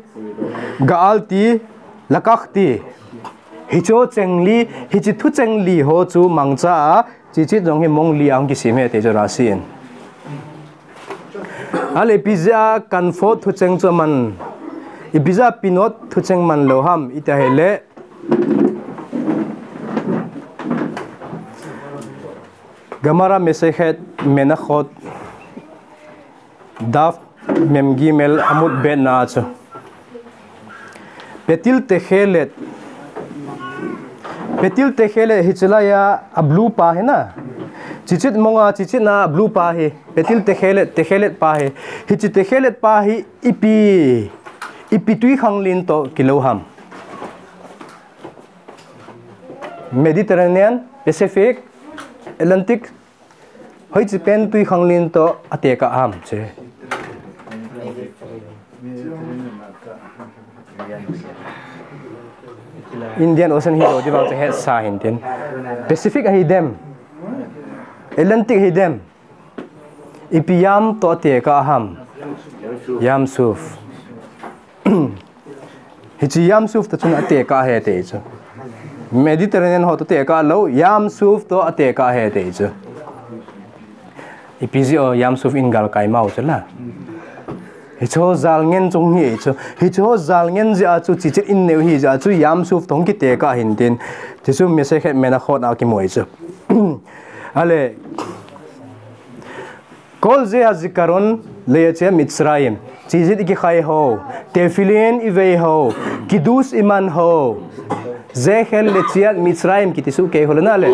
ga'alti, lakakhti. Hiche thucheng li, hiche thucheng li ho chu mangcha a, chichit jong hi mong li a hung kisem ahi ti chu Rashi in. Ale ipi jeh a kanfot thucheng chu aman, ipi jeh a pinot thucheng man lou ham iti ahile, Gemara Masechet Menachot, Daf Mem Gimel Amud Bet na chu. Petil Techelet. Petil Techelet hiche lai a, a blue pa hi na. Chichit mong a, chichit na a blue pa hi. Petil Techelet, Techelet pa hi. Hiche Techelet pa hi ipi, ipi twikhanglen toh kilou ham. Mediterranean, Pacific, Atlantic, hoiche pen twikhanglen toh atekah ham chu. Indian Ocean hilou ding vang chu hetsa hintin. Pacific ahi dem. Atlantic ahi dem. Ipi yam toh atekah ham. Yam Suf. Hiche Yam Suf toh chun atekah ahi ti chu. Mediterranean ho toh tekah lou, Yam Suf toh atekah ahi ti chu. Ipi jeh a Yam Suf in galkai mau chu la. Hiche ho jal ngen chung hi chu. Hiche ho jal ngen jeh a chu chichit in neiu hi jeh a chu Yam Suf toh hung kitekah hintin. Ti chu Masechet Menachot a kimu ahi chu. Ale, Kol ze hazikaron leyetziat Mitzrayim. Chichit ikikhai ho, tefillin ivei ho, kiddush iman ho. Zecher leyetziat Mitzrayim kiti sohkei ho le na le.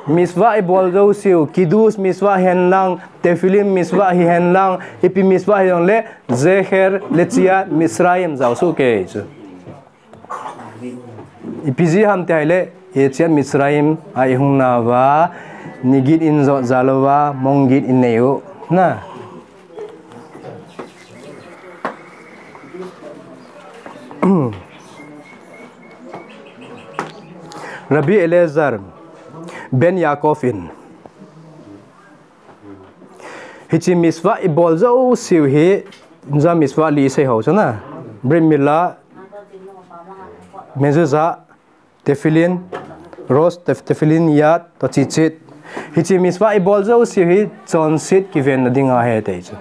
Mitzvah ibol jouseu, kiddush mitzvah hihen lang, tefillin mitzvah hihen lang, ipi mitzvah hijongle, zecher leyetziat Mitzrayim jao sohkei chu. Ipi jeh ham ti ahile, yetziat Mitzrayim a ihung nauva, nigit in jot jal uva, monggit in nei u, na. Rabbi Eliezer ben Yaakov in, hiche mitzvah ibol jouseu hi, inza mitzvah li isei ho chu na. Brit milah, mezuzah, tefillin, rosh, tef-, tefillin, yad, toh chichit. Hiche mitzvah ibol jouseu hi, chonset kivenna dinga ahi ti chu.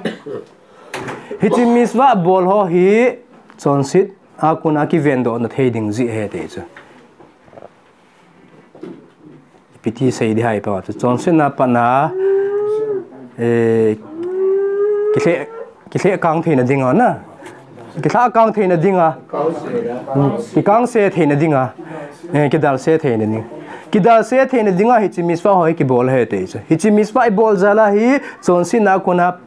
Hiche mitzvah bol ho hi, chonset a kona kivendohna thei ding jeh ahi ti chu. Ipi ti sei ding ham ipi ti chu, chonsetna a pat na, eh, kilheh, kilheh kang theina dinga na. Kilhah kang theina dinga. Kikangse theina dinga. Eh, kidalse theina dinga. Kidalse theina dinga hiche mitzvah ho hi kibol ahi ti chu. Hiche mitzvah ibol jal a hi chonsetna a kona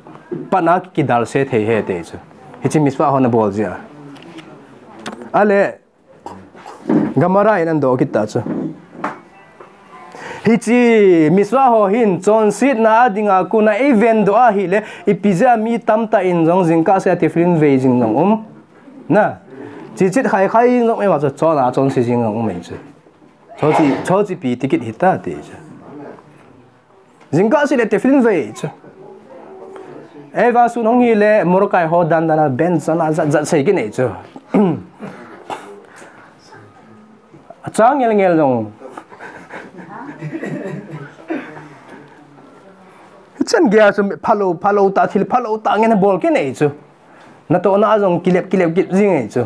pat na kidalse thei ahi ti chu. Hiche mitzvah ho na bol jeh a. Ale, Gemara in ahin doh kit ta chu. Hiche mitzvah ho hin chonsetna a dinga kona eiven doh ahile, ipi jeh a mi tamtah in jong jingkah seh a tefillin vei jing jong um. Na, chichit khaikhai jong um e ma chu, chon a chonse jing jong um e chu. Chochi, chochi pi tikit hita ti chu. Jingkah seh le tefillin vei chu. Eiva sun hung hile, Mordecai ho dan dan a ben chan a jat jat sei kinei chu. Achang ngel ngel jong. Chan gei a chu phalou, phalou tah thil, phalou tah ngen bol kinei chu. Natohna a jong kilep, kilep kit jing e chu.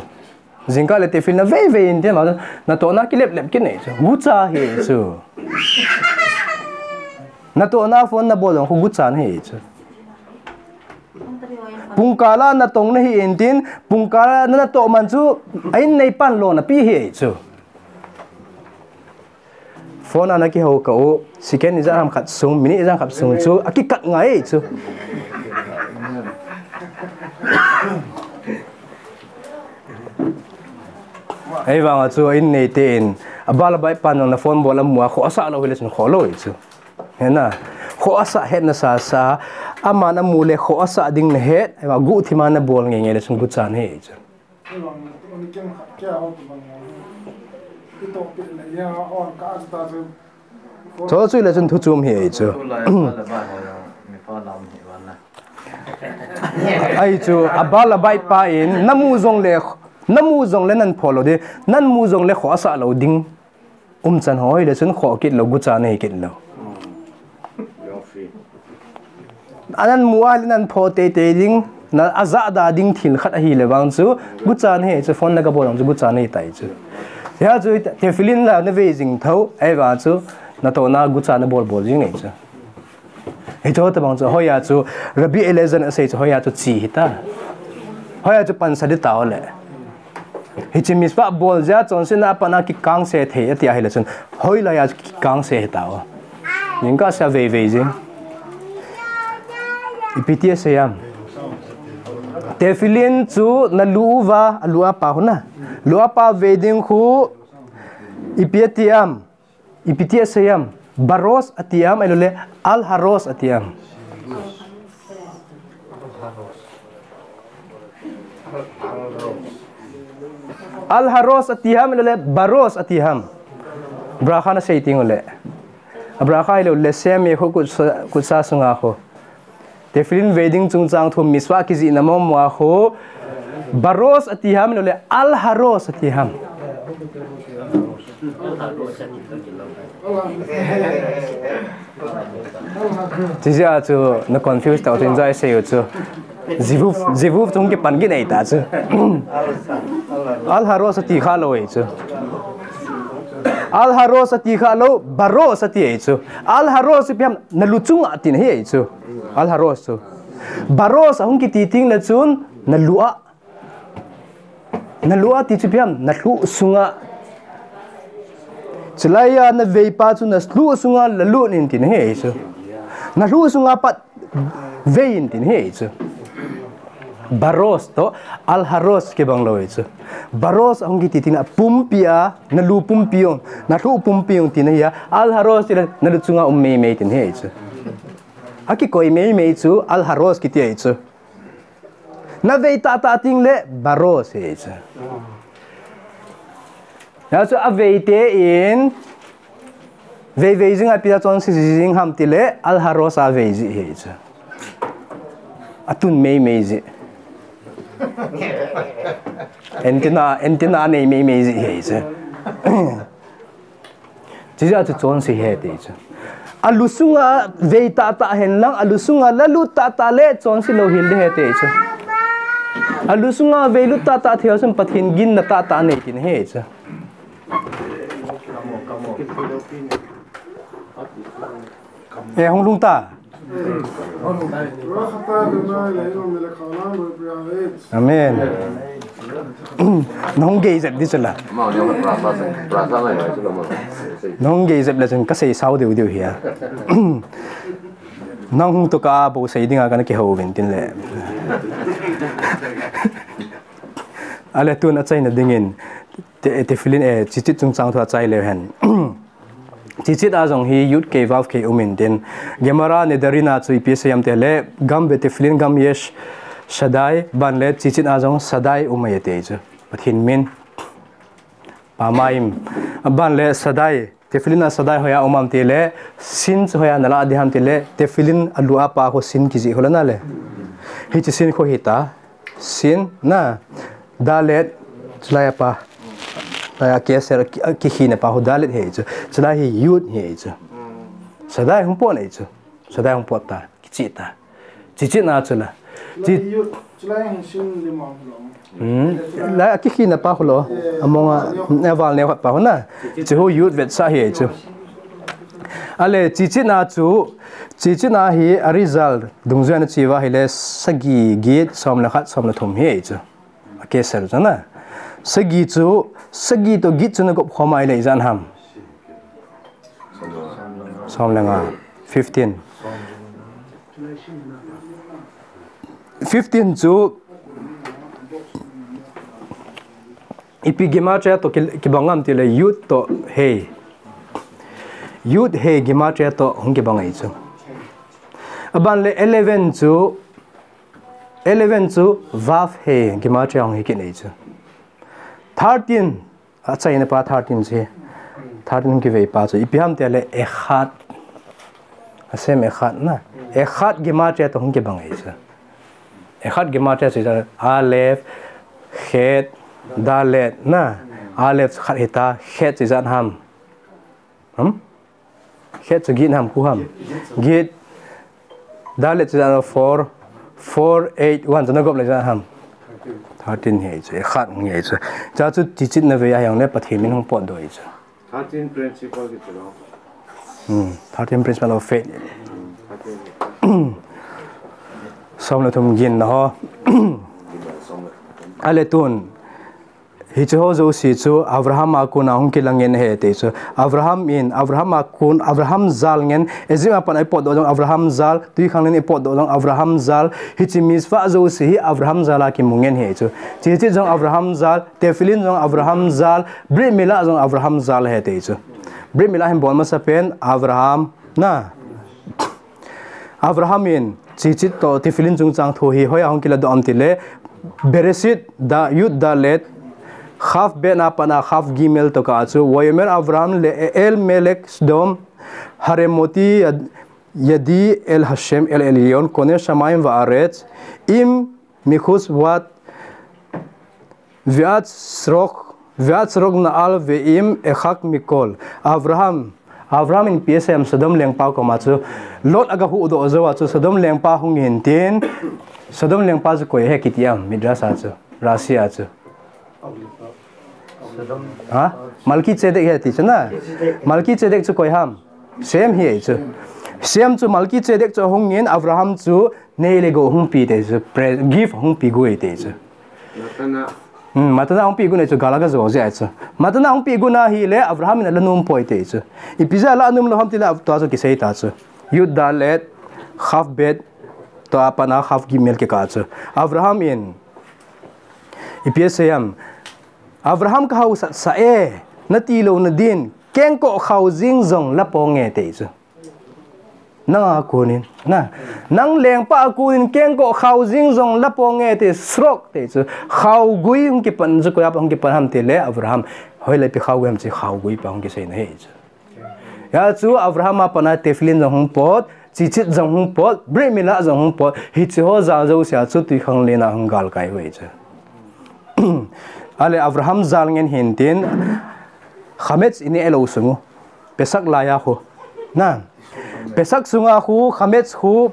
Jingkah le tefillin na vei vei in ti ma, natohna kilep lep kinei chu. Gucha hi chu. Natohna phone nabol jong khu gucha nahi chu. Pungkal a natong nahi intin, pungkal a natoh man chu, a inneipan lona pi hi chu. Phone a nakihou kah u, second ijat ham khat sung, minute ijat ham khat sung chu, akikat ngai chu. Ahivang a chu, a inneite in, abal abai pan jong na phone bol amu a, khoh asah lou hile chun khoh lou hi chu. Hena, khoh asah hetna sasa, aman amu le khoh asah ding nahet, ahivang guhthim a nabol ngei ngei le chun gucha nahi chu. Chu chu le chun thu chom hi chu. Ahi chu, abal abai pa in, namu jong le, namu jong le nan pho lou ding, nan mu jong le khoh asah lou ding. Umchan ho hile chun khoh kit lou, gucha nahi kit lou. Anan mu a le nan pho teitei ding, na ajah da ding thil khat ahile vang chu, gucha nahi chu, phone na kabol jong chu, gucha nahi tai chu. Hia chu, tefillin la navei jing tho, ahivang chu, natohna gucha nabol bol jing e chu. Hiche ho tobang chu, hoiya chu, Rabbi Eliezer in asei chu, hoiya chu chi hita. Hoiya chu pansa ding tao le. Hiche mitzvah bol jeh a chonsetna a pat a kikangse thei ati ahile chun, hoilai a chu kikangse hita o. Jingkah seh a vei vei jing. Ipi ti asei am. Tefillin chu nalu uva, alu a pa huna. Lu a pa vei ding khu, ipi ati am. Ipi ti asei am. Baros ati am, ahilou le, al haros ati am. Al haros ati ham, ahilou le, baros ati ham. Bracha nasei teng u le. A bracha ahilou le, sem ye khu kutsa, kutsa sunga khu. Tefillin vei ding chungchang thu mitzvah kijihna mong mong a khu. Baros ati ham, ahilou le, al haros ati ham. Chijeh a chu na confuse tau chu, enjoy sei u chu. Zivuv, zivuv chu hung kipan kit nei ta chu. Al haros ati kha lou ei chu. Al haros ati kha lou, baros ati ei chu. Al haros ipi ham, nalu chunga tina hi ei chu. Al haros chu. Baros ahung kiti teng le chun, nalu a. Nalu a ti chu ipi ham, nalhuh sunga. Chulai a navei pa chu nalhuh sunga lalut in tina hi ei chu. Nalhuh sunga pat vei in tina hi ei chu. Baros toh, al haros kibang lou ei chu. Baros ahung kiti teng le pumpi a, nalu pumpi jong, nalhuh pumpi jong tina hi a, al haros ti le nalu chunga um mei mei tina hi ei chu. Akikoi mei mei chu, al haros kiti ei chu. Navei tahtah teng le, baros hi chu. Hia chu avei te in, vei vei jing a ipi a chonse jing ham ti le, al haros a vei ji hi chu. Atun mei mei ji. Antenna, antenna nei mei mei ji hi chu. Chijeh a chu chonse hi ti chu. Alu sunga vei tahtah hen lang, alu sunga lalut tahtah le chonse lou hel ding hi ti chu. Alu sunga vei lut tahtah thei a chun Pathen ginna tahtah nei tina hi chu. Eh, hung lhung ta. Amen. Nahung gei jep di chu la. Nahung gei jep le chun kasei sao deu deu hi a. Nang hung toh kabol sei dinga kana kihou uvin tin le. Ale tun achaina dingin te, tefillin e, tzitzit chungchang thu achai leu hen. Chichit a jong hi yud kei vav kei um intin. Gemara Nedarim a chu ipi asei ham tile, gam ve tefillin gam yesh shaddai, aban le chichit a jong shaddai um ahi ati chu. Pathen min. Pamaim. Aban le shaddai. Tefillin a shaddai hoiya um ham tile, shin chu hoiya nalah ding ham tile, tefillin alu a pa ho shin kijih ho la na le. Hiche shin ho hita. Shin na. Dalet, chulai a pa. Lai a keser, ki, kikhina pa ho dalet ahi chu. Chulai hi yud ahi chu. Shaddai hung pot ahi chu. Shaddai hung pot ta. Kichih ta. Chichit na chu la. Chi- Chulai hi shin lima ho lo. Hmm. Lai a kikhina pa ho lo. Among a, mm, aval neo khat pa ho na. Chu ho yud vetsah ahi chu. Ale, chichit na chu, chichit na hi Arizal dungjuiya na chi uva ahile, sagi, get, som le khat, som le thum ahi chu. A keser chu na. Sagi chu, sagi to get chu na gop khom a ahile ijat ham. Som le nga, fifteen. Fifteen chu, ipi gematria to ki, kibang ham tile yud to he. Yud he gematria to hung kibang ahi chu. Aban le eleven chu, eleven chu vav he gematria hung hi kit ahi chu. Thirteen, achaina pa thirteen chu. Thirteen kivei pa chu. Ipi ham tile echad. Hashem echad na. Echad gematria to hung kibang ahi chu. Echad gematria chu ijat, aleph, chet, dalet na. Aleph khat hita, chet chu ijat ham. Hmm? Chet chu get ham, khu ham. Get. Dalet chu ijat four, four, eight, one chu na gop le ijat ham. Thirteen ahi chu, echad ahi chu. Cha chu chichit na vei a hijongle Pathen min hung potdoh ahi chu. Thirteen principle kiti lo. Hmm, thirteen principle of faith. Hmm, thirteen. Som le thum ginna ho. Ale tun. Hiche ho jouse chu Abraham a kona hung kilang ngen ahi ati chu. Abraham in, Abraham a kon, Abraham jal ngen, Egypt a pat a ipotdoh jong Abraham jal, twikhanglen ipotdoh jong Abraham jal, hiche mitzvah jouse hi Abraham jal a kimu ngen ahi chu. Chichit jong Abraham jal, tefillin jong Abraham jal, brit milah jong Abraham jal ahi ati chu. Brit milah hin bol masapen Abraham, na. Abraham in chichit to tefillin chungchang thu hi hoiya hung kiladoh ham tile, Bereshit da, yud dalet, chaf bet a pat a chaf gimel to kah a chu, Vayomer Abraham le Elimelech Sodom, Haremoti yad-, yadi el Hashem el Elyon, kone shamayim va'aretz, im michutz vat, ve'atzrok, ve'atzrok na'al ve'im echad mikol. Abraham, Abraham in ipi asei ham Sodom lengpa koma chu, Lot aga huhdoh jou a chu, Sodom lengpa hung in tin, Sodom lengpa chu koi ahi kiti ham, Midrash a chu, Rashi a chu. Ha? Melchizedek ahi ati chu na. Melchizedek chu koi ham. Shem ahi chu. Shem chu Melchizedek chu ahung in Abraham chu nei le gou hung pe ati chu. Pre-, gift hung pe gu ati chu. Matana. Hmm, matana hung pe gu na chu gal aga jo jeh chu. Matana hung pe gu na ahile Abraham in ala nom poi ati chu. Ipi jeh a ala nom lou ham tile tua chu kisei ta chu. Yud dalet, chaf bet, tua pat a chaf gimel kikah chu. Abraham in ipi asei ham. Abraham kahaosat sah e, nati louna din, kengkoh khao jing jong lapo nge ati chu. Nang a konin, na. Nang lengpa a konin kengkoh khao jing jong lapo nge ati, srok ati chu. Khao gui hung kipan chu, koiya pat hung kipan ham tile Abraham. Hoilai pi khao gui ham chu, khao gui pa hung kisei na ahi chu. Hia chu Abraham a pat a tefillin jong hung pot, chichit jong hung pot, brit milah jong hung pot, hiche ho jal jouse a chu twikhanglen a hung galkai u ahi chu. Ale Abraham jal ngen hin tin, chametz ineh lou sung u, Pesach lai a khu. Na, Pesach sunga khu, chametz khu,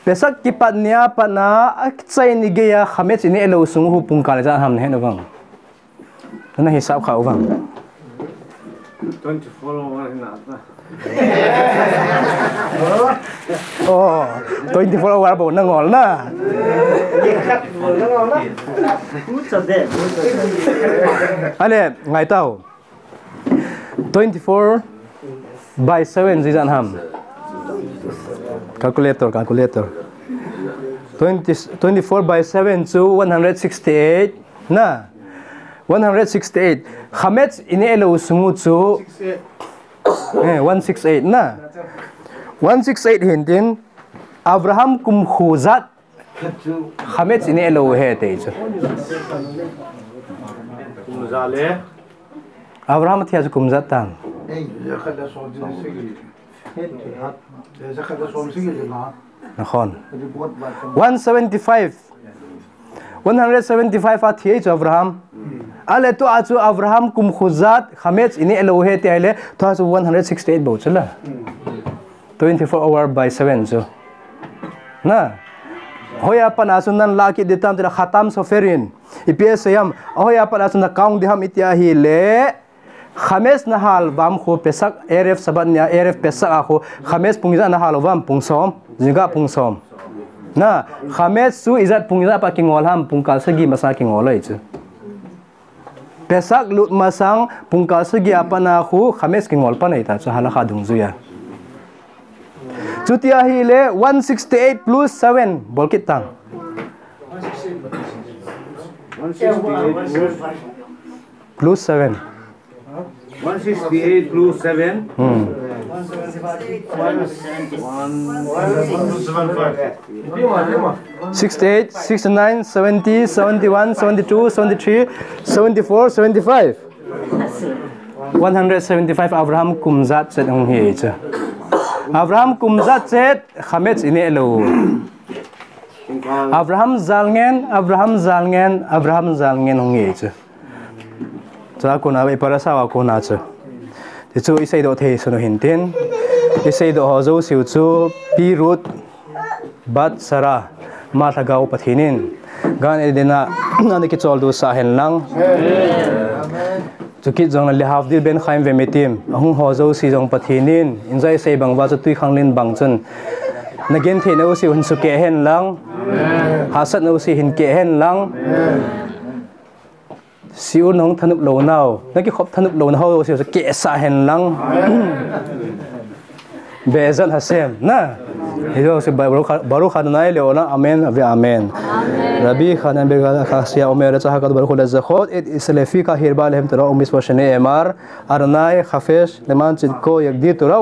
Pesach kipat nia pat a, achai ni geiya chametz ineh lou sung u khu pung kal ijat ham nahet u vang. Nana hisap kha u vang. Twenty-four hour hi na ta. Oh, twenty-four hour bou na ngol na. Ale, ngai tau. Twenty-four by seven ijat ham. Calculator, calculator. Twenty, twenty-four by seven chu one hundred sixty-eight. Na, One hundred sixty-eight. Chametz ineh lou sung u chu. Eh, one six eight na. One six eight hin tin. Abraham kum kho jat. Chametz ineh lou ahi ti chu. Abraham thia chu kum jat tam. Nakhon. One seventy-five. One hundred seventy-five a thi chu Abraham. Ale tua chu Abraham kum kho jat, chametz ineh lou ahi ti ahile, tua chu one hundred sixty-eight bou chu la. Twenty-four hour by seven chu. Na. Hoiya pat a chu nan la kit ding tam ti la Khatam Soferin. Ipi asei ham, hoiya pat a chu na count ding ham iti ahile. Chametz na hal uvam khu Pesach, Erev Shabbat nia, Erev Pesach a khu, chametz pung ijat na hal uvam, pung som, jingkah pung som. Na, chametz chu ijat pung ijat a pat kingol ham, pungkal sagi masa kingol ahi chu. Pesach lut masang, pungkal sagi a pat na khu, chametz kingol pan ahi ta chu, halakha dungjuiya. Chuti ahile, one sixty-eight plus seven, bol kit tang. Plus seven. One sixty-eight plus seven. Hmm. Sixty-eight, sixty-nine, seventy, seventy-one, seventy-two, seventy-three, seventy-four, seventy-five. One hundred seventy-five Abraham kum jat chet hung hi chu. Abraham kum jat chet, chametz ineh lou. Abraham jal ngen, Abraham jal ngen, Abraham jal ngen hung hi chu. Chua kona, i parasha a kona chu. Ti chu i seidoh thei sun u hin tin. I seidoh ho jouse u chu Pi Ruth, Bat Sarah, ama lhagao Pathen in. Gan Eden a, ana kichol dusah hen lang. Chukit jong la Lehavdil ben Chaim Vemetim. Ahung ho jouse jong Pathen in. Injai sei bang uva chu twikhanglen bang chun. Na genthei na u si hin sukeh hen lang. Hahsat na u si hin keh hen lang. Siu nong thanup lou nau, na kikhop thanup lou na ho, siu sa keh sa hen lang. Be'ezrat Hashem, na. Hijo si Baruch, Baruch Adonai le'olam, amen, ve amen. Rabbi Hanan ben Kasia omer, Tzachak Baruch Hu lezachot et Israel lefi kahirba lehem Torah umitzvot shene'emar, Adonai chafetz leman tzidko yagdil Torah